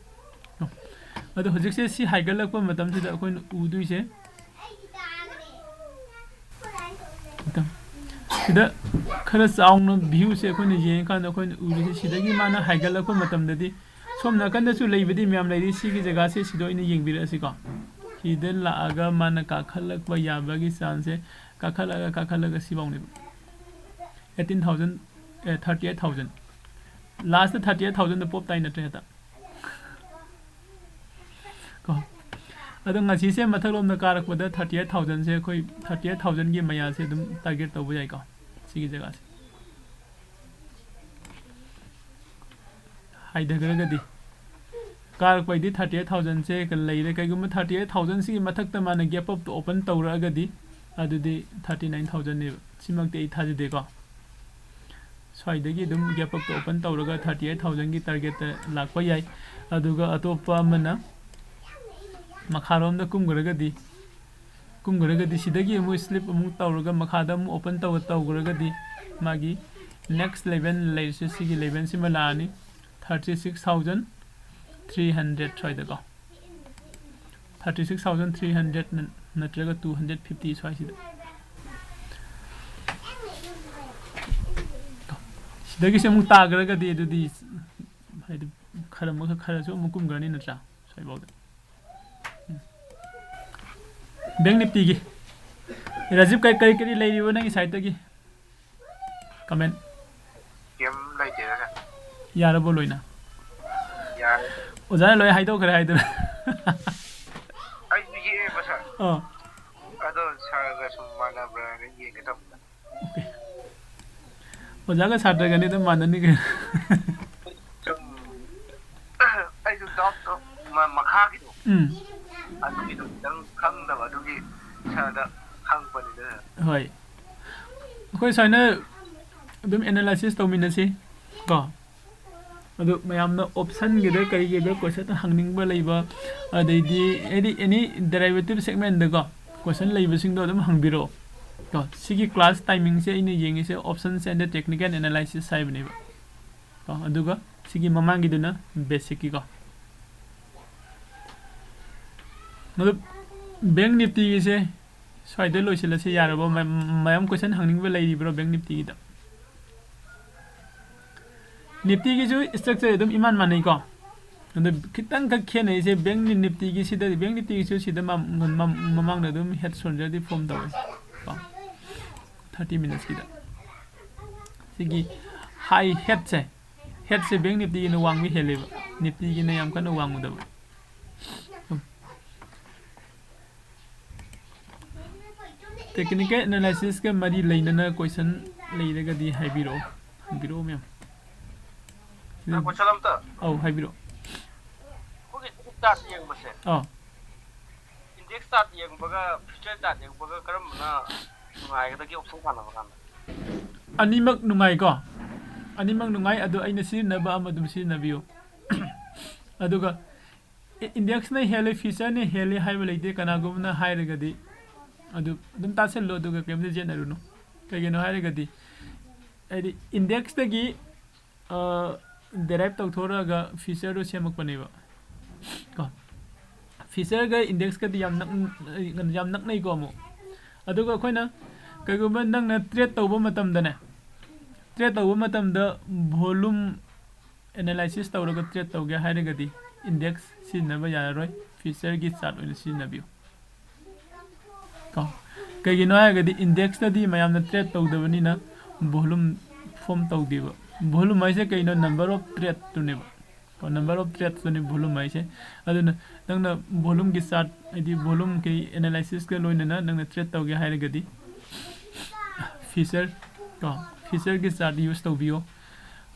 ꯑꯗꯣ ꯍꯧꯖꯤꯛꯁꯦ ꯁꯤ ꯍꯥꯏꯒꯠꯂꯛꯄ ꯃꯇꯝꯁꯤꯗ ꯑꯩꯈꯣꯏꯅ ꯎꯗꯣꯏꯁꯦ ꯃꯇꯝ ꯁꯤꯗ ꯈꯔ ꯆꯥꯎꯅ ꯚ꯭ꯌꯨꯁꯦ ꯑꯩꯈꯣꯏꯅ ꯌꯦꯡꯉꯀꯥꯟꯗ ꯑꯩꯈꯣꯏꯅ ꯎꯔꯤꯁꯦ ꯁꯤꯗꯒꯤ ꯃꯥꯅ ꯍꯥꯏꯒꯠꯂꯛꯄ ꯃꯇꯝꯗꯗꯤ ꯁꯣꯝ ꯅꯥꯀꯟꯗꯁꯨ ꯂꯩꯕꯗꯤ ꯃꯌꯥꯝ ꯂꯩꯔꯤ꯫ ꯁꯤꯒꯤ ꯖꯒꯥꯁꯦ ꯁꯤꯗ ꯑꯣꯏꯅ ꯌꯦꯡꯕꯤꯔꯛꯑꯁꯤꯀꯣ꯫ ꯁꯤꯗ ꯂꯥꯛꯑꯒ ꯃꯥꯅ ꯀꯥꯈꯠꯂꯛꯄ ꯌꯥꯕꯒꯤ ꯆꯥꯟꯁꯁꯦ, ꯀꯥꯈꯠꯂꯒ ꯀꯥꯈꯠꯂꯒ ꯁꯤꯐꯥꯎꯅꯦꯕ꯫ Eighteen thousand, uh, thirty eight thousand. Last thirty eight ꯊꯥꯎꯖꯟꯗ ꯄꯣꯞ ꯇꯥꯏ ꯅꯠꯇ꯭ꯔꯦ ꯍꯦꯛꯇ꯫ ꯀꯣ꯫ ꯑꯗꯣ ꯉꯁꯤꯁꯦ ꯃꯊꯛꯂꯣꯝꯗ ꯀꯥꯔꯛꯄꯗ ꯊꯥꯔꯇꯤ ꯑꯩꯠ ꯊꯥꯎꯖꯟꯁꯦ ꯑꯩꯈꯣꯏ ꯊꯥꯔꯇꯤ ꯑꯩꯠ ꯊꯥꯎꯖꯟꯒꯤ ꯃꯌꯥꯁꯦ ꯑꯗꯨꯝ ꯇꯥꯔꯒꯦꯠ ꯇꯧꯕ ꯌꯥꯏꯀꯣ, ꯁꯤꯒꯤ ꯖꯒꯥꯁꯦ꯫ ꯍꯥꯏꯊꯈ꯭ꯔꯒꯗꯤ ꯀꯥꯔꯛꯄꯩꯗꯤ ꯊꯥꯔꯇꯤ ꯑꯩꯠ ꯊꯥꯎꯖꯟꯁꯦ ꯂꯩꯔꯦ꯫ ꯀꯩꯒꯨꯝꯕ ꯊꯥꯔꯇꯤ ꯑꯩꯠ ꯊꯥꯎꯖꯟꯁꯤꯒꯤ ꯃꯊꯛꯇ ꯃꯥꯅ ꯒꯦꯞ ꯑꯞꯇꯣ ꯑꯣꯄꯟ ꯇꯧꯔꯛꯑꯒꯗꯤ ꯑꯗꯨꯗꯤ ꯊꯥꯔꯇꯤ ꯅꯥꯏꯟ ꯊꯥꯎꯖꯟꯅꯦꯕ꯫ ꯁꯤꯃꯛꯇꯤ ꯑꯩ ꯊꯥꯖꯗꯦꯀꯣ꯫ ꯁ꯭ꯋꯥꯏꯗꯒꯤ ꯑꯗꯨꯝ ꯒꯦꯞ ꯑꯞꯇꯣ ꯑꯣꯄꯟ ꯇꯧꯔꯒ ꯊꯥꯔꯇꯤ ꯑꯩꯠ ꯊꯥꯎꯖꯟꯒꯤ ꯇꯥꯔꯒꯦꯠꯇ ꯂꯥꯛꯄ ꯌꯥꯏ꯫ ꯑꯗꯨꯒ ꯑꯇꯣꯞꯄ ꯑꯃꯅ ꯃꯈꯥꯔꯣꯝꯗ ꯀꯨꯝꯈ꯭ꯔꯒꯗꯤ, ꯀꯨꯝꯈ꯭ꯔꯒꯗꯤ ꯁꯤꯗꯒꯤ ꯑꯃꯨꯛ ꯁ꯭ꯂꯤꯞ ꯑꯃꯨꯛ ꯇꯧꯔꯒ ꯃꯈꯥꯗ ꯑꯃꯨꯛ ꯑꯣꯄꯟ ꯇꯧ-, ꯇꯧꯈ꯭ꯔꯒꯗꯤ ꯃꯥꯒꯤ ꯅꯦꯛꯁ ꯂꯦꯚꯦꯜ ꯂꯩꯔꯤꯁꯦ ꯁꯤꯒꯤ ꯂꯦꯚꯦꯜꯁꯤꯃ ꯂꯥꯛꯑꯅꯤ, thirty six thousand three hundred ꯁ꯭ꯋꯥꯏꯗꯀꯣ꯫ Thirty six thousand three hundred ꯅꯠꯇ꯭ꯔꯒ ꯇꯨ ꯍꯟꯗ꯭ꯔꯦꯠ ꯐꯤꯐꯇꯤ ꯁ꯭ꯋꯥꯏꯁꯤꯗ꯫ ꯁꯤꯗꯒꯤꯁꯦ ꯑꯃꯨꯛ ꯇꯥꯈ꯭ꯔꯒꯗꯤ ꯑꯗꯨꯗꯤ ꯍꯥꯏꯗꯤ ꯈꯔ ꯑꯃꯈꯛ ꯈꯔꯁꯨ ꯑꯃꯨꯛ ꯀꯨꯝꯈ꯭ꯔꯅꯤ ꯅꯠꯇ꯭ꯔꯥ? ꯁ꯭ꯋꯥꯏꯐꯥꯎꯗ꯫ ꯎꯝ꯫ ꯕꯦꯡ ꯅꯤꯐꯇꯤꯒꯤ꯫ ꯔꯥꯖꯤꯕ, ꯀꯔꯤ, ꯀꯔꯤ, ꯀꯔꯤ ꯂꯩꯔꯤꯕ ꯅꯪꯒꯤ ꯁꯥꯏꯠꯇꯒꯤ? ꯀꯃꯦꯟ꯫ ꯀꯩꯝ ꯂꯩꯇꯦꯗ, ꯁꯥꯔ꯫ ꯌꯥꯔꯕꯣ ꯂꯣꯏꯅ? ꯌꯥꯔꯦ꯫ ꯑꯣꯖꯥꯅ ꯂꯣꯏ ꯍꯥꯏꯗꯣꯛꯈ꯭ꯔꯦ ꯍꯥꯏꯗꯨꯅ꯫ ꯑꯩꯁꯨ ꯌꯦꯛꯑꯦꯕ, ꯁꯥꯔ꯫ ꯑꯣ꯫ ꯑꯗꯣ ꯁꯥꯔꯒ ꯁꯨꯝ ꯃꯥꯟꯅꯕ꯭ꯔꯥꯅ ꯌꯦꯡꯒꯦ ꯇꯧꯕꯅꯤꯗ꯫ ꯑꯣꯀꯦ꯫ ꯑꯣꯖꯥꯒ ꯁꯥꯇ꯭ꯔꯒꯅꯤ ꯑꯗꯨꯝ ꯃꯥꯟꯅꯅꯤ ꯀꯩꯅꯣ꯫ ꯁꯨꯝ ꯑꯩꯁꯨ ꯗꯥꯎꯠꯇꯣ ꯃ-, ꯃꯈꯥꯒꯤꯗꯣ꯫ ꯎꯝ꯫ ꯑꯗꯨꯒꯤꯗꯣ ꯈꯤꯇꯪ ꯈꯪꯗꯕ ꯑꯗꯨꯒꯤ ꯁꯥꯔꯗ ꯍꯪꯕꯅꯤꯗ꯫ ꯍꯣꯏ꯫ ꯑꯩꯈꯣꯏ ꯁꯨꯃꯥꯏꯅ ꯑꯗꯨꯝ ꯑꯦꯅꯥꯂꯥꯏꯁꯤꯁ ꯇꯧꯃꯤꯟꯅꯁꯤ꯫ ꯀꯣ꯫ ꯑꯗꯨ ꯃꯌꯥꯝꯅ option ꯒꯤꯗ ꯀꯔꯤꯒꯤꯗ question ꯍꯪꯅꯤꯡꯕ ꯂꯩꯕ, ꯑꯗꯩꯗꯤ any, any derivative segment ꯗꯀꯣ question ꯂꯩꯕꯁꯤꯡꯗꯣ ꯑꯗꯨꯝ ꯍꯪꯕꯤꯔꯛꯑꯣ꯫ ꯀꯣ, ꯁꯤꯒꯤ class timing ꯁꯦ ꯑꯩꯅ ꯌꯦꯡꯉꯤꯁꯦ options and technical analysis ꯍꯥꯏꯕꯅꯦꯕ꯫ ꯀꯣ, ꯑꯗꯨꯒ ꯁꯤꯒꯤ ꯃꯃꯥꯡꯒꯤꯗꯨꯅ basic ꯀꯤꯀꯣ꯫ ꯑꯗꯨ Bank Nifty ꯒꯤꯁꯦ ꯁ꯭ꯋꯥꯏꯗ ꯂꯣꯏꯁꯤꯜꯂꯁꯤ ꯌꯥꯔꯕꯣ? ꯃ-, ꯃꯌꯥꯝ question ꯍꯪꯅꯤꯡꯕ ꯂꯩꯔꯤꯕ꯭ꯔꯣ Bank Nifty ꯒꯤꯗ? Nifty ꯒꯤꯁꯨ structure ꯑꯗꯨꯝ ꯏꯃꯥꯟ ꯃꯥꯟꯅꯩꯀꯣ꯫ ꯑꯗꯣ ꯈꯤꯇꯪꯈꯛ ꯈꯦꯠꯅꯩꯁꯦ Bank Nifty ꯒꯤꯁꯤꯗ, Bank Nifty ꯒꯤꯁꯨ ꯁꯤꯗ ꯃ-, ꯃ-, ꯃꯃꯥꯡꯗ ꯑꯗꯨꯝ head shoulder ꯗꯤ form ꯇꯧꯋꯦ ꯀꯣ, thirty minutes ꯀꯤꯗ꯫ ꯁꯤꯒꯤ high head ꯁꯦ, head ꯁꯦ Bank Nifty ꯒꯤꯅ ꯋꯥꯡꯕ ꯍꯦꯜꯂꯦꯕ, Nifty ꯒꯤꯅ ꯌꯥꯝ ꯀꯟꯅ ꯋꯥꯡꯉꯨꯗꯕ꯫ Technical analysis ꯀ ꯃꯔꯤ ꯂꯩꯅꯅ question ꯂꯩꯔꯒꯗꯤ ꯍꯥꯏꯕꯤꯔꯛꯑꯣ, ꯍꯪꯕꯤꯔꯛꯑꯣ ꯃꯌꯥꯝ꯫ ꯀꯣꯏꯁꯟ ꯑꯝꯇ꯫ ꯑꯧ, ꯍꯥꯏꯕꯤꯔꯛꯑꯣ꯫ ꯑꯩꯈꯣꯏꯒꯤ chart ꯌꯦꯡꯕꯁꯦ, ꯑꯥ꯫ Index chart ꯌꯦꯡꯕꯒ future chart ꯌꯦꯡꯕꯒ ꯀꯔꯝꯕꯅ ꯅꯨꯡꯉꯥꯏꯒꯗꯒꯦ option ꯁꯥꯟꯅꯕ ꯀꯥꯟꯗ? ꯑꯅꯤꯃꯛ ꯅꯨꯡꯉꯥꯏꯀꯣ꯫ ꯑꯅꯤꯃꯛ ꯅꯨꯡꯉꯥꯏ, ꯑꯗꯣ ꯑꯩꯅ ꯁꯤꯖꯤꯟꯅꯕ ꯑꯃ ꯑꯗꯨꯝ ꯁꯤꯖꯤꯟꯅꯕꯤꯌꯨ꯫ ꯑꯗꯨꯒ ꯏ-, index ꯅ ꯍꯦꯜꯂꯤ, future ꯅ ꯍꯦꯜꯂꯤ ꯍꯥꯏꯕ ꯂꯩꯇꯦ꯫ ꯀꯅꯥꯒꯨꯝꯕꯅ ꯍꯥꯏꯔꯒꯗꯤ ꯑꯗꯨ ꯑꯗꯨꯝ ꯇꯥꯁꯜꯂꯣ, ꯑꯗꯨꯒ ꯀꯩꯝꯇ ꯆꯦꯠꯅꯔꯨꯅꯨ꯫ ꯀꯩꯒꯤꯅꯣ ꯍꯥꯏꯔꯒꯗꯤ, ꯍꯥꯏꯗꯤ index ꯇꯒꯤ, ꯑ, derive ꯇꯧꯊꯣꯔꯛꯑꯒ future ꯗꯣ ꯁꯦꯝꯃꯛꯄꯅꯦꯕ꯫ ꯀꯣ꯫ Future ꯒ index ꯀꯗꯤ ꯌꯥꯝ ꯅꯛ-, ꯌꯥꯝ ꯅꯛꯅꯩꯀꯣ ꯑꯃꯨꯛ꯫ ꯑꯗꯨꯒ ꯑꯩꯈꯣꯏꯅ ꯀꯩꯒꯨꯝꯕ ꯅꯪꯅ trade ꯇꯧꯕ ꯃꯇꯝꯗꯅꯦ, trade ꯇꯧꯕ ꯃꯇꯝꯗ volume analysis ꯇꯧꯔꯒ trade ꯇꯧꯒꯦ ꯍꯥꯏꯔꯒꯗꯤ index ꯁꯤꯖꯤꯟꯅꯕ ꯌꯥꯔꯔꯣꯏ, future ꯒꯤ chart ꯑꯣꯏꯅ ꯁꯤꯖꯤꯟꯅꯕꯤꯌꯨ꯫ ꯀꯣ꯫ ꯀꯩꯒꯤꯅꯣ ꯍꯥꯏꯔꯒꯗꯤ index ꯇꯗꯤ ꯃꯌꯥꯝꯅ trade ꯇꯧꯗꯕꯅꯤꯅ volume form ꯇꯧꯗꯦꯕ꯫ Volume ꯍꯥꯏꯁꯦ ꯀꯩꯅꯣ? Number of trade ꯇꯨꯅꯦꯕ꯫ ꯀꯣ, number of trades ꯇꯨꯅꯤ volume ꯍꯥꯏꯁꯦ꯫ ꯑꯗꯨꯅ ꯅꯪꯅ volume ꯒꯤ chart, ꯍꯥꯏꯗꯤ volume ꯒꯤ analysis ꯀ ꯂꯣꯏꯅꯅ ꯅꯪꯅ trade ꯇꯧꯒꯦ ꯍꯥꯏꯔꯒꯗꯤ future, ꯀꯣ, future ꯒꯤ chart use ꯇꯧꯕꯤꯌꯣ꯫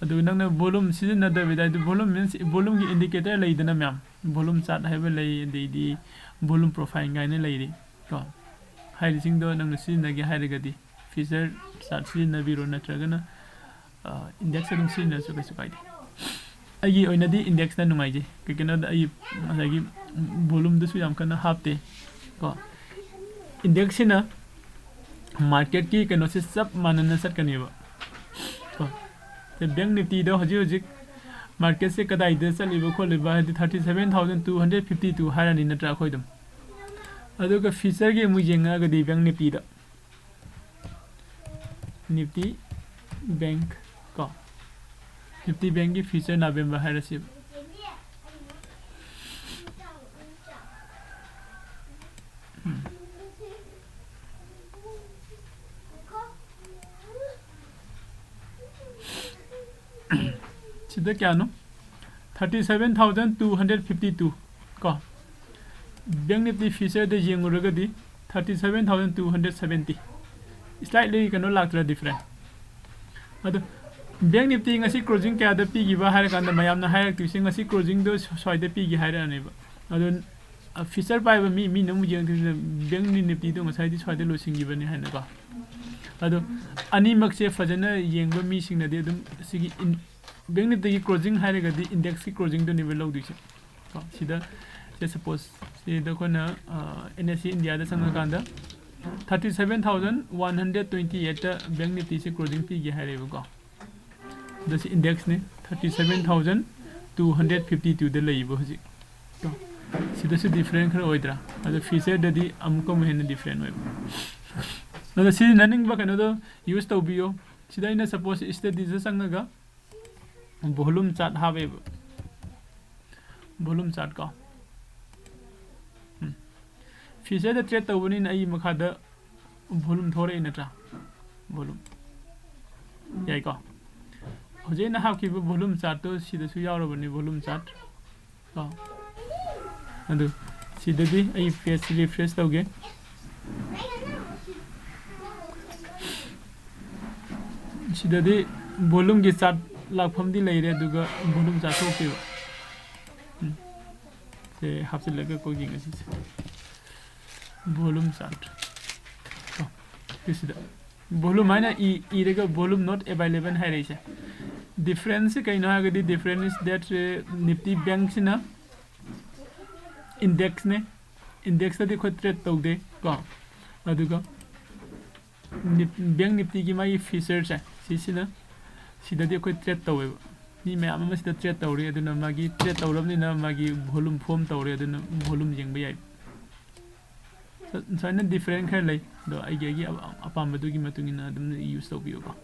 ꯑꯗꯨꯒ ꯅꯪꯅ volume ꯁꯤꯖꯤꯟꯅꯗꯕꯤꯗ, ꯍꯥꯏꯗꯤ volume means volume ꯒꯤ indicator ꯂꯩꯗꯅ ꯃꯌꯥꯝ, volume chart ꯍꯥꯏꯕ ꯂꯩ, ꯑꯗꯩꯗꯤ volume profile ꯀꯥꯏꯅ ꯂꯩꯔꯤ ꯀꯣ꯫ ꯍꯥꯏꯔꯤꯁꯤꯡꯗꯣ ꯅꯪꯅ ꯁꯤꯖꯤꯟꯅꯒꯦ ꯍꯥꯏꯔꯒꯗꯤ future chart ꯁꯤꯖꯤꯟꯅꯕꯤꯔꯣ, ꯅꯠꯇ꯭ꯔꯒꯅ, ꯏꯟꯗꯦꯛꯁ ꯑꯗꯨꯝ ꯁꯤꯖꯤꯟꯅꯔꯁꯨ ꯀꯩꯁꯨ ꯀꯥꯏꯗꯦ꯫ ꯑꯩꯒꯤ ꯑꯣꯏꯅꯗꯤ ꯏꯟꯗꯦꯛꯁꯅ ꯅꯨꯡꯉꯥꯏꯖꯩ꯫ ꯀꯩꯒꯤꯅꯣꯗ ꯑꯩ ꯉꯁꯥꯏꯒꯤ ꯚꯣꯂꯨꯝꯗꯨꯁꯨ ꯌꯥꯝ ꯀꯟꯅ ꯍꯥꯞꯇꯦ ꯀꯣ꯫ ꯏꯟꯗꯦꯛꯁꯁꯤꯅ ꯃꯥꯔꯀꯦꯠꯀꯤ ꯀꯩꯅꯣꯁꯦ ꯆꯞ ꯃꯥꯟꯅꯅ ꯆꯠꯀꯅꯦꯕ ꯀꯣ꯫ ꯕꯦꯡ ꯅꯤꯐꯇꯤꯗ ꯍꯧꯖꯤꯛ ꯍꯧꯖꯤꯛ ꯃꯥꯔꯀꯦꯠꯁꯦ ꯀꯗꯥꯏꯗ ꯆꯠꯂꯤꯕ ꯈꯣꯠꯂꯤꯕ, ꯍꯥꯏꯗꯤ thirty seven thousand two hundred fifty two ꯍꯥꯏꯔꯅꯤ ꯅꯠꯇ꯭ꯔꯥ ꯑꯩꯈꯣꯏ ꯑꯗꯨꯝ꯫ ꯑꯗꯨꯒ ꯐ꯭ꯌꯨꯆꯔꯒꯤ ꯑꯃꯨꯛ ꯌꯦꯡꯉꯛꯑꯒꯗꯤ ꯕꯦꯡ ꯅꯤꯐꯇꯤꯗ, ꯅꯤꯐꯇꯤ ꯕꯦꯡ ꯀꯣ, ꯅꯤꯐꯇꯤ ꯕꯦꯡꯒꯤ ꯐ꯭ꯌꯨꯆꯔ ꯅꯕꯦꯝꯕꯔ ꯍꯥꯏꯔꯁꯤ꯫ ꯎꯝ꯫ ꯁꯤꯗ ꯀꯌꯥꯅꯣ? Thirty seven thousand two hundred fifty two ꯀꯣ꯫ ꯕꯦꯡ ꯅꯤꯐꯇꯤ ꯐ꯭ꯌꯨꯆꯔꯗ ꯌꯦꯡꯉꯨꯔꯒꯗꯤ thirty seven thousand two hundred seventy. Slightly ꯀꯩꯅꯣ ꯂꯥꯛꯇ꯭ꯔꯥ ꯗꯤꯐ꯭ꯔꯦꯟ? ꯑꯗꯣ ꯕꯦꯡ ꯅꯤꯐꯇꯤ ꯉꯁꯤ ꯀ꯭ꯂꯣꯖꯤꯡ ꯀꯌꯥꯗ ꯄꯤꯈꯤꯕ ꯍꯥꯏꯔꯀꯥꯟꯗ ꯃꯌꯥꯝꯅ ꯍꯥꯏꯔꯛꯇꯣꯏꯁꯦ ꯉꯁꯤ ꯀ꯭ꯂꯣꯖꯤꯡꯗꯣ ꯁ꯭ꯋꯥꯏꯗ ꯄꯤꯒꯦ ꯍꯥꯏꯔꯛꯑꯅꯦꯕ꯫ ꯑꯗꯣ ꯐ꯭ꯌꯨꯆꯔ ꯄꯥꯏꯕ ꯃꯤ, ꯃꯤꯅ ꯑꯃꯨꯛ ꯌꯦꯡꯉꯛꯇꯣꯏꯁꯤꯅ ꯕꯦꯡ ꯅꯤꯐꯇꯤꯗꯣ ꯉꯁꯥꯏꯗꯤ ꯁ꯭ꯋꯥꯏꯗ ꯂꯣꯏꯁꯤꯟꯈꯤꯕꯅꯤ ꯍꯥꯏꯅꯀꯣ꯫ ꯑꯗꯣ ꯑꯅꯤꯃꯛꯁꯦ ꯐꯖꯅ ꯌꯦꯡꯕ ꯃꯤꯁꯤꯡꯅꯗꯤ ꯑꯗꯨꯝ ꯁꯤꯒꯤ ꯏꯟ-, ꯕꯦꯡ ꯅꯤꯐꯇꯤꯒꯤ ꯀ꯭ꯂꯣꯖꯤꯡ ꯍꯥꯏꯔꯒꯗꯤ ꯏꯟꯗꯦꯛꯁꯀꯤ ꯀ꯭ꯂꯣꯖꯤꯡꯗꯨꯅꯦꯕ ꯂꯧꯗꯣꯏꯁꯦ꯫ ꯀꯣ, ꯁꯤꯗ, ꯁꯦ ꯁꯄꯣꯁ ꯁꯤꯗ ꯑꯩꯈꯣꯏꯅ, ꯑ, ꯑꯦꯟ ꯑꯦꯁ ꯁꯤ ꯏꯟꯗꯤꯌꯥꯗ ꯆꯪꯉꯀꯥꯟꯗ thirty seven thousand one hundred twenty ꯑꯩꯠꯇ ꯕꯦꯡ ꯅꯤꯐꯇꯤꯁꯦ ꯀ꯭ꯂꯣꯖꯤꯡ ꯄꯤꯒꯦ ꯍꯥꯏꯔꯦꯕꯀꯣ꯫ ꯑꯗꯣ ꯁꯤ ꯏꯟꯗꯦꯛꯁꯅꯤ, thirty seven thousand two hundred fifty ꯇꯨꯗ ꯂꯩꯌꯦꯕ ꯍꯧꯖꯤꯛ꯫ ꯀꯣ, ꯁꯤꯗꯁꯨ ꯗꯤꯐ꯭ꯔꯦꯟ ꯈꯔ ꯑꯣꯏꯗ꯭ꯔꯥ? ꯑꯗꯣ ꯐ꯭ꯌꯨꯆꯔꯗꯗꯤ ꯑꯃꯨꯛꯀ ꯑꯃꯨꯛ ꯍꯦꯟꯅ ꯗꯤꯐ꯭ꯔꯦꯟ ꯑꯣꯏꯕ꯫ ꯑꯗꯣ ꯁꯤꯖꯤꯟꯅꯅꯤꯡꯕ ꯀꯩꯅꯣꯗꯣ ꯌꯨꯁ ꯇꯧꯕꯤꯌꯣ꯫ ꯁꯤꯗ ꯑꯩꯅ ꯁꯄꯣꯁ ꯁ꯭ꯇꯗꯤꯁꯇ ꯆꯪꯉꯒ ꯚꯣꯂꯨꯝ ꯆꯥꯔꯠ ꯍꯥꯞꯄꯦꯕ꯫ ꯚꯣꯂꯨꯝ ꯆꯥꯔꯠ ꯀꯣ꯫ ꯎꯝ꯫ ꯐ꯭ꯌꯨꯆꯔꯗ ꯇ꯭ꯔꯦꯠ ꯇꯧꯕꯅꯤꯅ ꯑꯩ ꯃꯈꯥꯗ ꯚꯣꯂꯨꯝ ꯊꯣꯔꯛꯏ ꯅꯠꯇ꯭ꯔꯥ? ꯚꯣꯂꯨꯝ꯫ ꯌꯥꯏꯀꯣ? ꯍꯧꯖꯤꯛ ꯑꯩꯅ ꯍꯥꯞꯈꯤꯕ ꯚꯣꯂꯨꯝ ꯆꯥꯔꯠꯇꯣ ꯁꯤꯗꯁꯨ ꯌꯥꯎꯔꯕꯅꯤ, ꯚꯣꯂꯨꯝ ꯆꯥꯔꯠ꯫ ꯀꯣ꯫ ꯑꯗꯨ ꯁꯤꯗꯗꯤ ꯑꯩ ꯄꯦꯖꯁꯤ ꯔꯤꯐ꯭ꯔꯦꯁ ꯇꯧꯒꯦ꯫ ꯁꯤꯗꯗꯤ ꯚꯣꯂꯨꯝꯒꯤ ꯆꯥꯔꯠ ꯂꯥꯛꯐꯝꯗꯤ ꯂꯩꯔꯦ, ꯑꯗꯨꯒ ꯚꯣꯂꯨꯝ ꯆꯥꯔꯠ ꯊꯣꯛꯇꯦꯕ꯫ ꯎꯝ꯫ ꯁꯦ ꯍꯥꯞꯆꯤꯜꯂꯒ ꯀꯣꯛ ꯌꯦꯡꯉꯁꯤꯁꯦ꯫ Volume chart. ꯀꯣ꯫ ꯁꯤꯗ꯫ Volume ꯍꯥꯏꯅ ꯏ ꯏꯔꯒ volume not available ꯍꯥꯏꯔꯛꯏꯁꯦ꯫ Difference ꯁꯦ ꯀꯩꯅꯣ ꯍꯥꯏꯔꯒꯗꯤ, difference is that, uh, Nifty Bank ꯁꯤꯅ index ꯅꯦ꯫ Index ꯇꯗꯤ ꯑꯩꯈꯣꯏ trade ꯇꯧꯗꯦ ꯀꯣ꯫ ꯑꯗꯨꯒ Nif- Bank Nifty ꯒꯤ ꯃꯥꯒꯤ feature ꯁꯦ ꯁꯤꯁꯤꯅ, ꯁꯤꯗꯗꯤ ꯑꯩꯈꯣꯏ trade ꯇꯧꯋꯦꯕ꯫ ꯃꯤ ꯃꯌꯥꯝ ꯑꯃ ꯁꯤꯗ trade ꯇꯧꯔꯤ, ꯑꯗꯨꯅ ꯃꯥꯒꯤ trade ꯇꯧꯔꯕꯅꯤꯅ ꯃꯥꯒꯤ volume form ꯇꯧꯔꯦ, ꯑꯗꯨꯅ volume ꯌꯦꯡꯕ ꯌꯥꯏ꯫ ꯁ- ꯁꯨꯃꯥꯏꯅ different ꯈꯔ ꯂꯩ, ꯑꯗꯣ ꯑꯩꯒꯤ ꯑꯩꯒꯤ ꯑ- ꯑꯄꯥꯝꯕꯗꯨꯒꯤ ꯃꯇꯨꯡ ꯏꯟꯅ ꯑꯗꯨꯝ use ꯇꯧꯕꯤꯌꯨꯀꯣ꯫